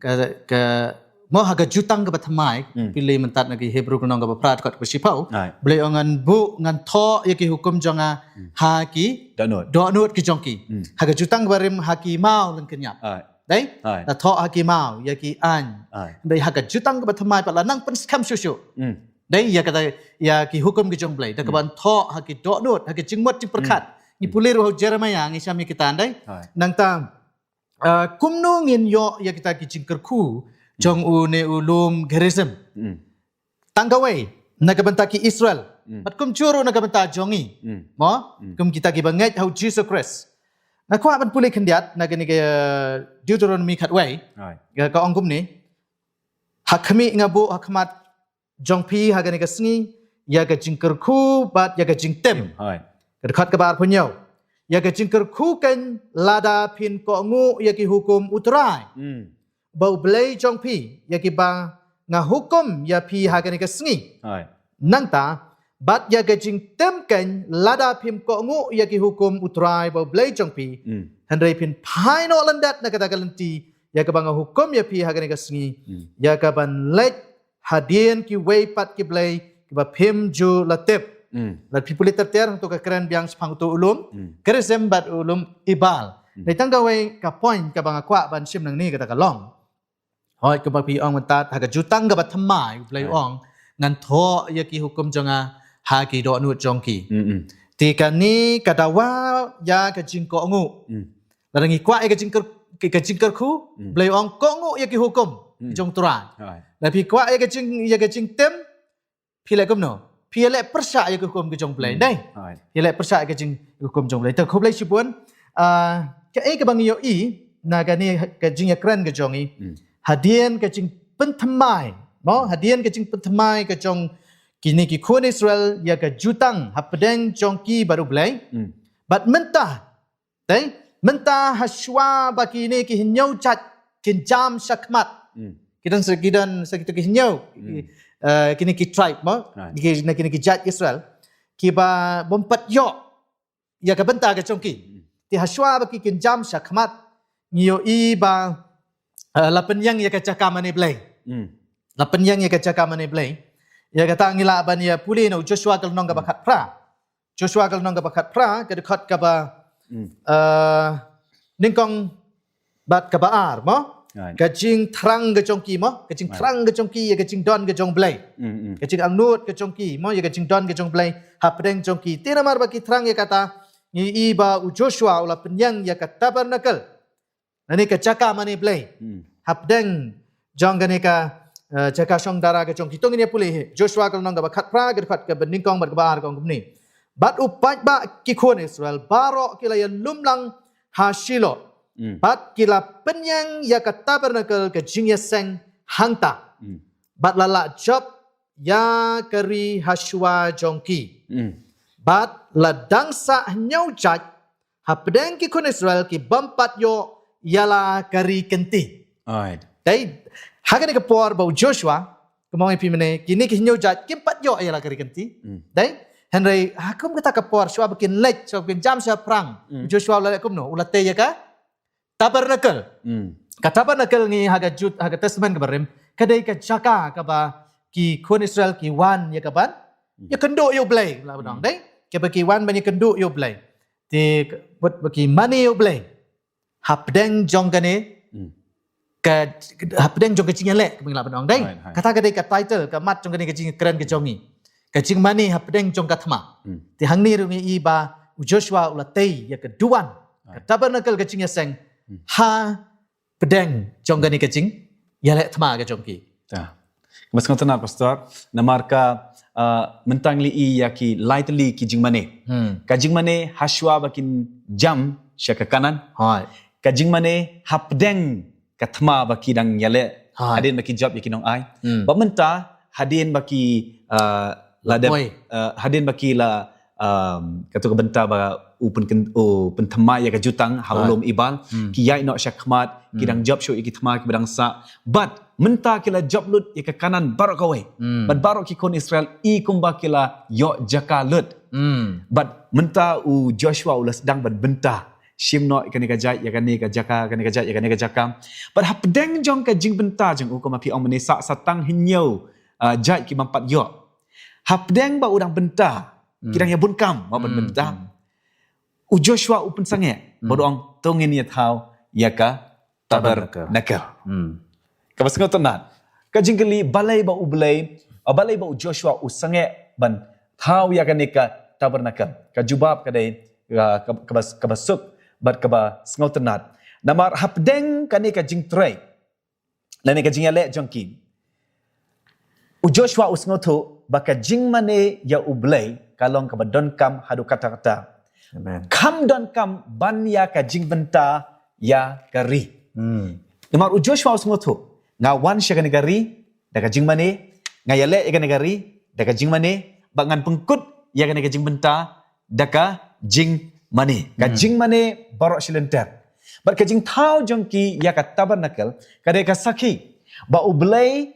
Ka, ka Mo ha ka jutang kaba thymmai, phi leit mynta na ki Hebru ka lynnong kaba phra dkhot kaba shiphew. Blei ong ngan buh, ngan thoh ïa ki hukum jong nga ha ki dohnud ki jong ki. Ha ka jutang kaba rim ha ki maw lyngkynñiap. Dei? La thoh ha ki maw ïa ki aiñ. Dei ha ka jutang kaba thymmai pat la nang pynskhem shuh shuh. Dei ïa kata, ïa ki hukum ki jong Blei. Da kaba thoh ha ki dohnud, ha ki jingmut jingpyrkhat. Ngi pule ruh ha u Jeremiah ngi sham ïa kita dei. Nangta Ah, kumno ngin ïoh ïa kita ki jingkyrkhu jong u ne u lum Gerizim. Tang kawei na ka bynta ki Israel. Bad kumjuh ruh na ka bynta jong ngi. Mo? Kum kita kiba ngeit ha u Jisu Khrist. Nga kwah ban pule khyndiat na kane ka Deuteronomy khatwei. Ka, ka ong kumne. Ha khmih nga buh ha khmat jong phi ha kane ka sngi, ïa ka jingkyrkhu bad ïa ka jingtim. Ka dkhot kaba arphew hynñiew. Ïa ka jingkyrkhu kan lada phin kohnguh ïa ki hukum u Trai. Ba u Blei jong phi, ïa kiba nga hukum ïa phi ha kane ka sngi. Nangta, bad ïa ka jingtim kan lada phim kohnguh ïa ki hukum u Trai ba u Blei jong phi. Hynrei phin phai noh lyndet na kata ka lynti, ïa kaba nga hukum ïa phi ha kane ka sngi. Ïa kaban leit hadien kiwei pat ki blei kiba phim ju la tip. Lada phi pule ter ter hangto ka kren biang shaphang uto u lum Gerizim bad u lum Ebal. Dei tang kawei ka point kaba nga kwah ban shim nangne kata ka long. Hooid, kumba phi ong mynta ha ka jutang kaba thymmai u Blei u ong ngan thoh ïa ki hukum jong nga ha ki dohnud jong ki. Te kane ka dawa ïa ka jingkohnguh. Lada ngi kwah ïa ka jingkyr-, ka, ka jingkyrkhu, Blei u ong kohnguh ïa ki hukum jong u Trai. Lada phi kwah ïa ka jing, ïa ka jingtim, phi leh kumno? Phi leh pyrshah ïa ki hukum ki jong Blei. Dei? Phi leh pyrshah ïa ka jing, hukum jong Blei. Te khublei shibun. Ah, kaei kaba ngi ïohi na kane ka jingïakren ka jong ngi. Hadien ka jingpynthymmai. Mo, hadien ka jingpynthymmai ka jong kine ki khun Israel ïa ka jutang hapdeng jong ki bad u Blei. Bad mynta Dei, mynta hashwa ba kine ki hynñiew jait kin jam shakhmat. Ki don sa, ki don sa kito ki hynñiew. Eh, kine ki tribe mo. Ki, na kine ki jait Israel. Kiba bym pat ïoh ïa ka bynta ka jong ki. Te hashwa ba ki kin jam shakhmat. Ngi ïohi ba, eh, la pynïeng ïa ka jaka mane Blei. La pynïeng ïa ka jaka mane Blei. Ïa kata ngi lah ban ïa pule na u Joshua ka lynnong kaba khatphra. Joshua ka lynnong kaba khatphra, ka dkhot kaba, eh, nyngkong bad kaba ar, mo? Ka jingthrang ka jong ki, mo? Ka jingthrang ka jong ki, ka jingdon ka jong Blei. Ka jingangnud ka jong ki, mo? Ïa ka jingdon ka jong Blei, hapdeng jong ki. Te namar ba ki thrang ïa kata, ngi i ba u Joshua u la pynïeng ïa ka tabernacle. Lane ka jaka mane Blei. Hmm. Hapdeng jong kane ka, eh, jaka shong dara ka jong ki. To ngin ïa pule hi. Joshua ka lynnong kaba khatphra, ka dkhot kaba nyngkong bad kaba ar ka ong kumne. Bad u paidbah ki khun Israel baroh ki la ïalum lang ha Shiloh. Hmm. Bad ki la pynïeng ïa ka tabernacle ka jingïaseng hangta. Hmm. Bad la lah jop ïa ka ri ha shuwa jong ki. Hmm. Bad la dang sah hynñiew jait hapdeng ki khun Israel ki bym pat ïoh ïa la ka ri kynti. Alright. Dei, ha kane ka por ba u Joshua, kumba ong ïa phi mynne, kine ki hynñiew jait kim pat ïoh ïa la ka ri kynti. Hmm. Dei, hynrei ha kum kata ka por shuwa ba kin leit, shuwa ba kin jam shaphrang. Hmm. U Joshua u la leh kumno, u la tei ïa ka tabernacle. Hmm. Ka tabernacle ngi ha ka Jud, ha ka Testament kaba rim, ka dei ka jaka kaba ki khun Israel ki wan ïa kaban, hmm, ïakynduh ïa u Blei, la ba ong, hmm, dei? Kaba ki wan ban ïakynduh ïa u Blei. Te ka, bad ba ki mane ïa u Blei hapdeng jong kane, hmm, ka, hapdeng jong ka jingïaleh, kaba ngi lah ban ong, dei? Right, right. Kata ka dei ka title, ka mat jong kane ka jingkren ka jong ngi. Ka jingmane hapdeng jong ka thma. Hmm. Te hangne ruh ngi i ba u Joshua u la tei ïa ka duwan, ka, right, tabernacle ka jingïaseng, hmm, hapdeng jong kane ka jingïaleh thma ka jong ki. Ta. Kaba sngewtynnat, Pastor, namar ka, ah, mynta ngi la i ïa ki lai tylli ki jingmane. Hmm. Ka jingmane ha shuwa ba kin jam sha ka Kanaan. Hooid. Ka jingmane hapdeng ka thma ba ki dang ïaleh. Hooid. Hadien ba ki jop ïa ki nongai. Hmm. Bad mynta hadien ba ki, ah, la dep, oi, ah, hadien ba ki la, um, katu ka bynta ba u pyn, u pynthymmai ïa ka jutang ha u, hooid, lum Ebal, hmm, ki ïaid noh sha khmat, ki, hmm, dang jop shuh ïa ki thma kiba dang sah. Bad mynta ki la jop lut ïa ka Kanaan baroh kawei. Hmm. Bad baroh ki khun Israel i kumba ki la ïoh jaka lut. Hmm. Bad mynta u Joshua u la sdang ban bynta. Shim noh ïa kane ka jait, ïa kane ka jaka, kane ka jait, ïa kane ka jaka. Bad hapdeng jong ka jingbynta jong u, kumba phi ong mynne, sah, sah tang hynñiew, ah, jait ki bym pat ïoh. Hapdeng ba u dang bynta, hmm, ki dang ïa bun kam, ba ban, hmm, bynta. Hmm. U Joshua u pynsangeh, hmm, bad u ong, to ngin ïa thaw ïa ka tabernacle. Tabernacle. Hmm. Kaba sngewtynnat. Ka jingkylli, balei ba u Blei, ah, balei ba u Joshua u sangeh ban thaw ïa kane ka tabernacle. Ka jubab ka dei, ah, ka, kaba, kaba suk bad kaba sngewtynnat. Namar hapdeng kane ka jingtrei lane ka jingïaleh jong ki, u Joshua u sngewthuh ba ka jingmane ïa u Blei ka long kaba donkam haduh katta katta. Amen. Kam donkam ban ïa ka jingbynta ïa ka ri. Hmm. Namar u Joshua u sngewthuh, nga wan sha kane ka ri da ka jingmane, nga ïaleh ïa kane ka ri da ka jingmane, bad ngan pynkut ïa kane ka jingbynta da ka jingmane. Ka, hmm, jingmane baroh shi lynter. Bad ka jingthaw jong ki ïa ka tabernacle ka dei ka sakhi ba u Blei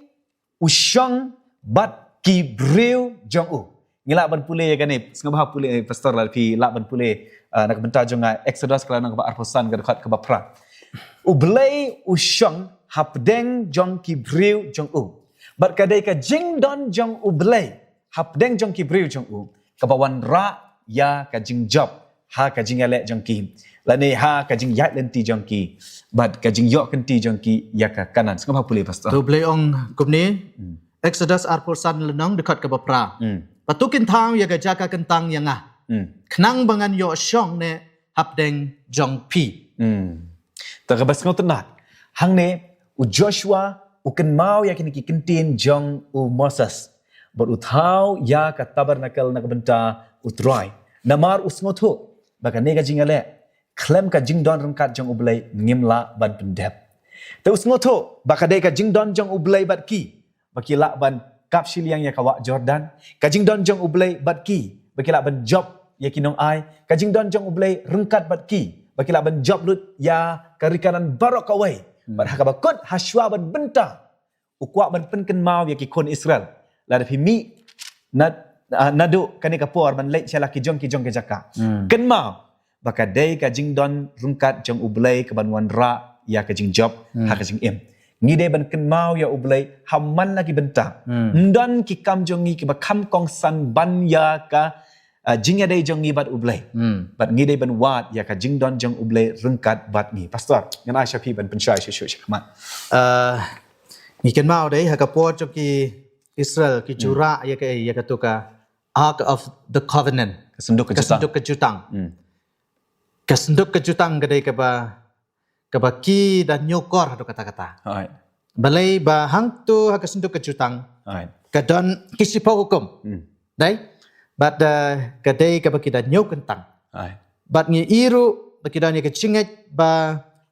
u shong bad ki briew jong u. Ngi lah ban pule ïa kane, sngewbha pule, Pastor, lada phi lah ban pule, ah, na ka bynta jong nga, Exodus ka lynnong kaba arphew san, ka dkhot kaba phra. U Blei u shong hapdeng jong ki briew jong u. Bad ka dei ka jingdon jong u Blei hapdeng jong ki briew jong u kaba wanrah ïa ka jingjop ha ka jingïaleh jong ki, lane ha ka jingïaid lynti jong ki, bad ka jingïoh kynti jong ki ïa ka Kanaan. Sngewbha pule, Pastor. To Blei ong kumne, hmm, Exodus arphew san lynnong, dkhot kaba phra. Hmm. Bad to kin thaw ïa ka jaka kyntang ïa nga. Hmm. Khnang ba ngan ïoh shong ne hapdeng jong phi. Hmm. Ta kaba sngewtynnat. Hangne u Joshua u kynmaw ïa kine ki ktien jong u Moses. Bad u thaw ïa ka tabernacle na ka bynta u Trai. Namar u sngewthuh ba kane ka jingïaleh khlem ka jingdon ryngkat jong u Blei ngim lah ban pyndep. Te u sngewthuh ba ka dei ka jingdon jong u Blei bad ki ba ki lah ban kap shiliang ïa ka wah Jordan. Ka jingdon jong u Blei bad ki ba ki lah ban jop ïa ki nongai. Ka jingdon jong u Blei ryngkat bad ki ba ki lah ban jop lut ïa ka ri Kanaan baroh kawei. Hmm. Bad ha kaba kut, ha shuwa ban bynta, u kwah ban pynkynmaw ïa ki khun Israel. Lada phi mih na, ah, naduh kane ka por ban leit sha la ki jong ki jong ki jaka. Hmm. Kynmaw ba ka dei ka jingdon ryngkat jong u Blei kaban wanrah ïa ka jingjop, hmm, ha ka jingim. Ngi dei ban kynmaw ïa u Blei ha man la ki bynta. Hmm. Ym don ki kam jong ngi kiba kham kongsan ban ïa ka, ah, jingïadei jong ngi bad u Blei. Hmm. Bad ngi dei ban wad ïa ka jingdon jong u Blei ryngkat bad ngi. Pastor, ngan ai sha phi ban pynshai shuh shuh shakhmat. Ah, ngi kynmaw dei ha ka por jong ki Israel ki, hmm, ju rah ïa ka, ïa katu ka Ark of the Covenant. Ka synduk ka, ka jutang, synduk ka jutang. Hmm. Ka synduk ka jutang ka dei kaba kaba ki da ñiewkor haduh katta katta. Right. Balei ba hangto ha ka synduk ka jutang Right. ka don ki shiphew hukum. Hmm. Dei? Bad uh, ka dei kaba ki da ñiew kyntang. Right. Bad ngi i ruh ba ki don ïa ka jingngeit ba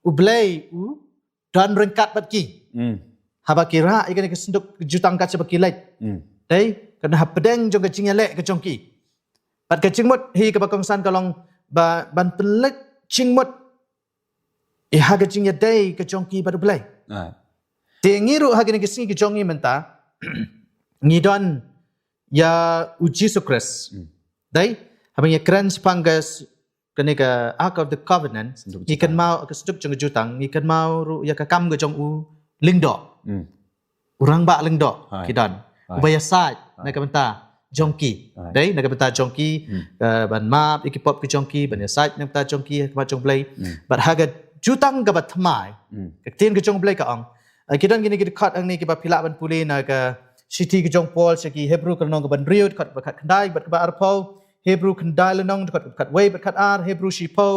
U Blei u don ryngkat bad ki. Hmm. Haba ki rah ïa kane ka synduk jutang kat shaba ki leit. Hmm. Dei? Ka don hapdeng jong ka jingïaleh ka jong ki. Bad ka jingmut hi kaba kongsan ka long ba ban pynleit jingmut ïa ha ka jingïadei ka jong ki bad U Blei. Right. Te ngi ruh ha kine ki sngi ki jong ngi mynta ngi don ïa U Jisu Khrist. Hmm. Dei? Haba ngi kren shaphang ka s- kane ka Ark of the Covenant, Synduk ngi jutang. Kynmaw ka synduk jong ka jutang, ngi kynmaw ruh ïa ka kam ka jong u lyngdoh. Hmm. U rangbah lyngdoh Right. ki don. Right. Uba ïasaid na ka bynta jong ki. Right. Dei, na ka bynta jong ki, Hmm. uh, ban map ïa ki pop ki jong ki, ban ïasaid na ka bynta jong ki ha khmat jong U Blei. Hmm. Bad ha ka jutang kaba thymmai, Hmm. ka ktien ka jong U Blei ka ong, uh, ki don kine ki dkhot hangne kiba phi lah ban pule na ka shithi ka jong Paul sha ki Hebru ka lynnong kaba hynriew, dkhot kaba khatkhyndai bad kaba arphew. Hebru khyndai lynnong, dkhot kaba khatwei bad khatar. Hebru shiphew,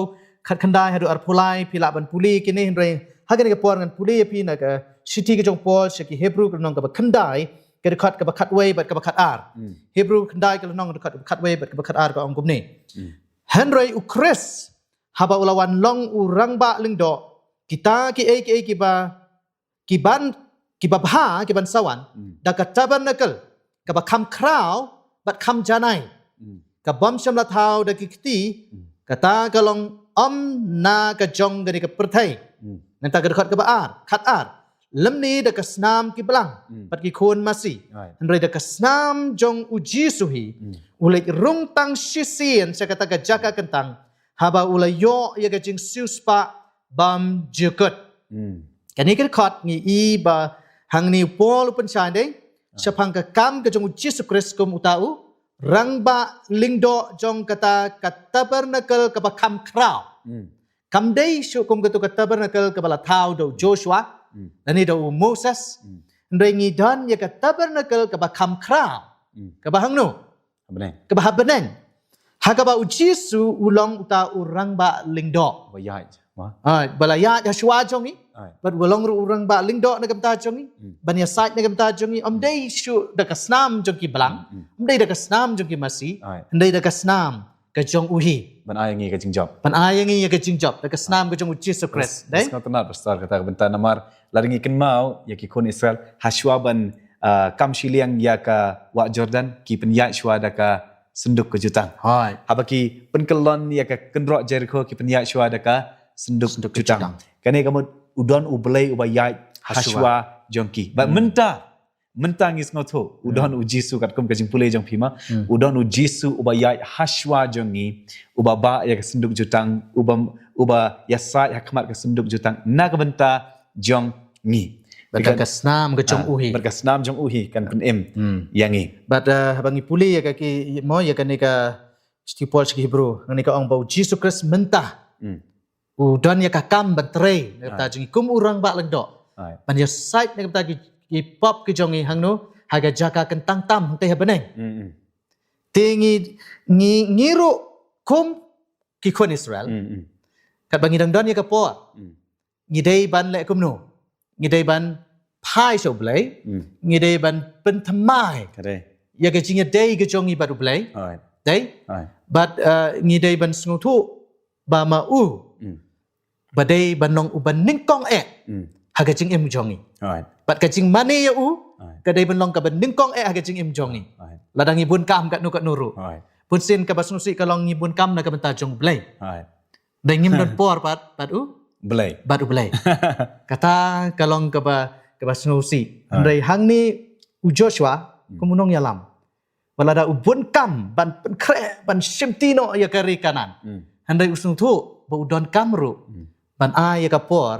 khatkhyndai haduh arphew lai, phi lah ban pule kine, hynrei ha kane ka por ngan pule ïa phi na ka shithi ka jong Paul sha ki Hebru ka lynnong kaba khyndai, ka dkhot kaba khatwei bad kaba khatar. Hmm. Hebru khyndai ka lynnong, dkhot kaba khatwei bad kaba khatar, ka ong kumne. Hmm. Hynrei U Khrist haba u la wan long u rangbah lyngdoh, kita kiei kiei kiba, kiban, kiba bha, kiban sa wan, Hmm. da ka tabernacle kaba kham khraw bad kham janai, Hmm. ka bym shym la thaw da ki kti, Hmm. kata ka long ym na ka jong kane ka pyrthei. Hmm. Nangta ka dkhot kaba ar, khatar. Lymne da ka snam ki blang, Hmm. bad ki khun masi. Right. Hynrei da ka snam jong U Jisu hi, Hmm. u leit rung tang shisien sha kata ka jaka kyntang, haba u la ïoh ïa ka jingsiewspah bymjukut. Hmm. Kane ka dkhot ngi i ba hangne u Paul u pynshai, dei, shaphang ka kam ka jong U Jisu Khrist kum uta u rangbah lyngdoh jong kata ka tabernacle kaba kham khraw. Hmm. Kam dei shuh kum kato ka tabernacle kaba la thaw da u Joshua, Hmm. lane da u Moses. Hmm. Hynrei ngi don ïa ka tabernacle kaba kham khraw. Hmm. Kaba hangno? Bneng. Kaba ha bneng. Ha kaba U Jisu u long uta u rangbah lyngdoh. Ba ïaid. Ma. Ai, ba la ïaid ha shuwa jong ngi. Ai. Bad u long ruh u rangbah lyngdoh na ka bynta jong ngi. Hmm. Ban ïasaid na ka bynta jong ngi. Ym dei shuh da ka snam jong ki blang. Hmm. Ym dei da ka snam jong ki masi. Ai. Ym dei da ka snam ka jong u hi. Ban ai ngi ka jingjop. Ban ai ngi ïa ka jingjop da ka snam ka jong U Jisu Khrist. Dei? Sngewtynnat pastor kata ka bynta namar lada ngi kynmaw ïa ki khun Israel ha shuwa ban ah, kam shiliang ïa ka wah Jordan ki pynïaid shuwa da ka synduk ka jutang. Hai. Haba ki pynkyllon ïa ka kynroh Jericho ki pynïaid shuwa da ka synduk, Synduk ka jutang. Jutang. Kane ka mut u don U Blei uba ïaid ha Ha shuwa. shuwa jong ki. Ba Hmm. mynta mynta ngi sngewthuh u don U Jisu katkum ka jingpule jong phi ma. Hmm. U don U Jisu uba ïaid ha shuwa jong ngi, uba bah ïa ka synduk jutang, uba uba ïasaid ha khmat ka synduk jutang na ka bynta jong ngi. Bad da ka snam ka jong Ah, u hi. Bad ka snam jong u hi kan pynim Hmm. ïa ngi. Bad ah, haba ngi pule ïa ka ki mo ïa kane ka shithi Paul sha ki Hebru, kane ka ong ba U Jisu Khrist mynta. Hmm. U don ïa ka kam ban trei na ka bynta jong ngi kum u rangbah lyngdoh. Ai. Ban ïasaid na ka bynta ki, ki pop ki jong ngi hangno ha ka jaka kyntang tam hangtei ha bneng. Hmm, hmm. Te ngi ngi ngi ruh kum ki khun Israel. Hmm, hmm. Katba ngi dang don ïa ka por. Hmm. Ngi dei ban leh kumno? Ngi dei ban phai sha U Blei. Hmm. Ngi dei ban pynthymmai Ka dei. ïa ka jingïadei ka jong ngi bad U Blei. Ai. Dei? Ai. Bad ah, ngi dei ban sngewthuh ba ma u Hmm. ba dei ban long uba nyngkong eh Hmm. ha ka jingim jong ngi. Ai. Bad ka jingmane ïa u Ai. ka dei ban long kaba nyngkong eh ha ka jingim jong ngi. Ai. Lada ngi bun kam katno katno ruh. Ai. Bun sien kaba sngewsih ka long ngi bun kam na ka bynta jong U Blei. Ai. Dei ngim don por bad bad u Blei. bad U Blei. Kata ka long kaba kaba sngewsih. Ai. Hynrei hangne U Joshua Hmm. kum u nongïalam. Wat lada u bun kam ban pynkhreh ban shimti noh ïa ka ri Kanaan. Hmm. Hynrei u sngewthuh ba u don kam ruh Hmm. ban ai ïa ka por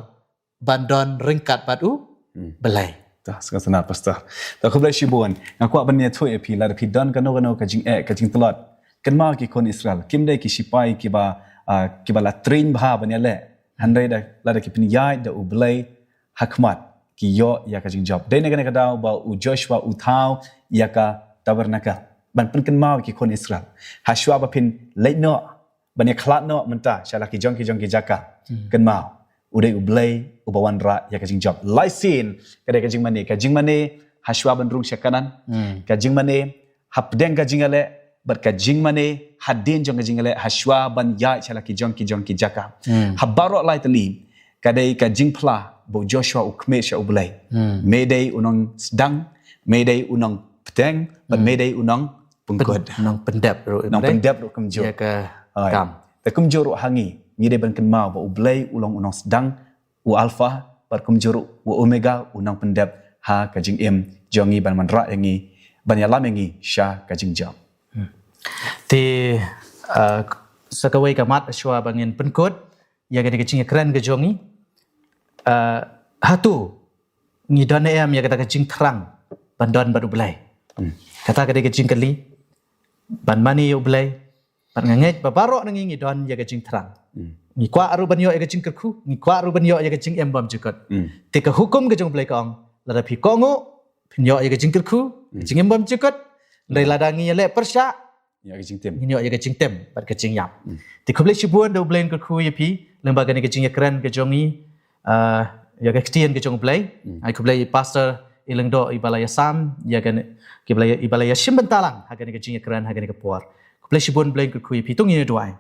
ban don ryngkat bad U Hmm. Blei. Tah, sngewtynnat pastor. Tah, khublei shibun. Nga kwah ban ïathuh ïa phi lada phi don kano kano ka jingeh ka jingtlot. Kynmaw ki khun Israel. Kim dei ki shipai kiba ah, kiba la train bha ban ïaleh. Hynrei da lada ki pynïaid da U Blei ha khmat ki ïoh ïa ka jingjop. Dei na kane ka daw ba u Joshua u thaw ïa ka tabernacle ban pynkynmaw ki khun Israel. Ha shuwa ba phin leit noh ban ïakhlad noh mynta sha la ki jong ki jong ki jaka. Kynmaw. u dei u Blei uba wanrah ïa ka jingjop. Lai sien ka dei ka jingmane, ka jingmane hashwa ban rung sha Kanaan, ka jingmane hapdeng ka jingïaleh, bad ka jingmane hadien jong ka jingïaleh hashwa ban ïaid sha la ki jong ki jong ki jaka. Ha baroh lai tylli ka dei ka jingphla ba u Joshua u khmih sha u Blei. Me dei u nongsdang, me dei u nongpynteng, bad me dei u nongpynkut. Nongpyndep ruh, nongpyndep ruh kumjuh. Ïa ka kam. Te kumjuh ruh ha ngi, ngi dei ban kynmaw ba u Blei u long u nongsdang, u Alpha, bad kumjuh ruh u Omega, u nongpyndep ha ka jingim jong ngi, ban wanrah ïa ngi, ban ïalam ïa ngi sha ka jingjop. Te, uh, sa kawei ka mat shuwa ba ngin pynkut ïa ka dei ka jingïakren ka jong ngi. Uh, hato ngi don ne em ïa kata ka jingthrang ban don bad u Blei? Kata ka dei ka jingkylli ban mane ïa u Blei. Bad nga ngeit ba baroh na ngi ngi don ïa ka jingthrang. Ngi kwah ruh ban ïoh ïa ka jingkyrkhu, ngi kwah ruh ban ïoh ïa ka jingim bymjukut. Te ka hukum ka jong u Blei ka ong, lada phi kohnguh, phin ïoh ïa ka jingkyrkhu, ka jingim bymjukut. Hynrei lada ngi ïaleh pyrshah, ïa ka jingtim, ngin ïoh ïa ka jingtim bad ka jingïap. Te khublei shibun da u Blei un kyrkhu ïa phi lyngba kane ka jingïakren ka jong ngi, ah, ïa ka ktien ka jong u Blei. Ai khublei ïa Pastor Ilyngdoh iba la ïasam ïa kane, iba la ïa, iba la ïashim bynta lang ha kane ka jingïakren ha kane ka por. Khublei shibun, Blei un kyrkhu ïa phi. To ngin ïa duwai.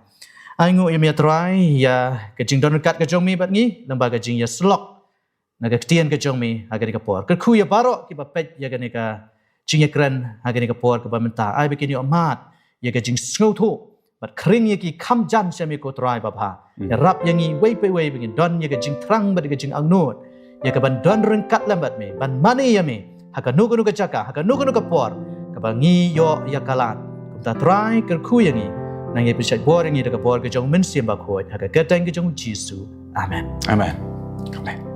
Ai nguh ïa me Trai ïa ka jingdon ryngkat ka jong me bad ngi lyngba ka jingïasyllok na ka ktien ka jong me ha kane ka por. Kyrkhu ïa baroh kiba peit ïa kane ka jingïakren ha kane ka por kaba mynta. Ai ba kin ïoh mad ïa ka jingsngewthuh bad khring ïa ki kham jan sha me ko Trai babha. Ïarap ïa ngi uwei pa uwei ba ngin don ïa ka jingthrang bad ïa ka jingangnud, ïa ka ban don ryngkat lem bad me, ban mane ïa me ha kano kano ka jaka, ha kano kano ka por kaba ngi ïoh ïa ka lad. Kumta Trai kyrkhu ïa ngi, nang ïa pynshait bor ïa ngi da ka bor ka jong u Mynsiem Bakhuid, ha ka kyrteng ka jong u Jisu. Amen. Amen. Amen.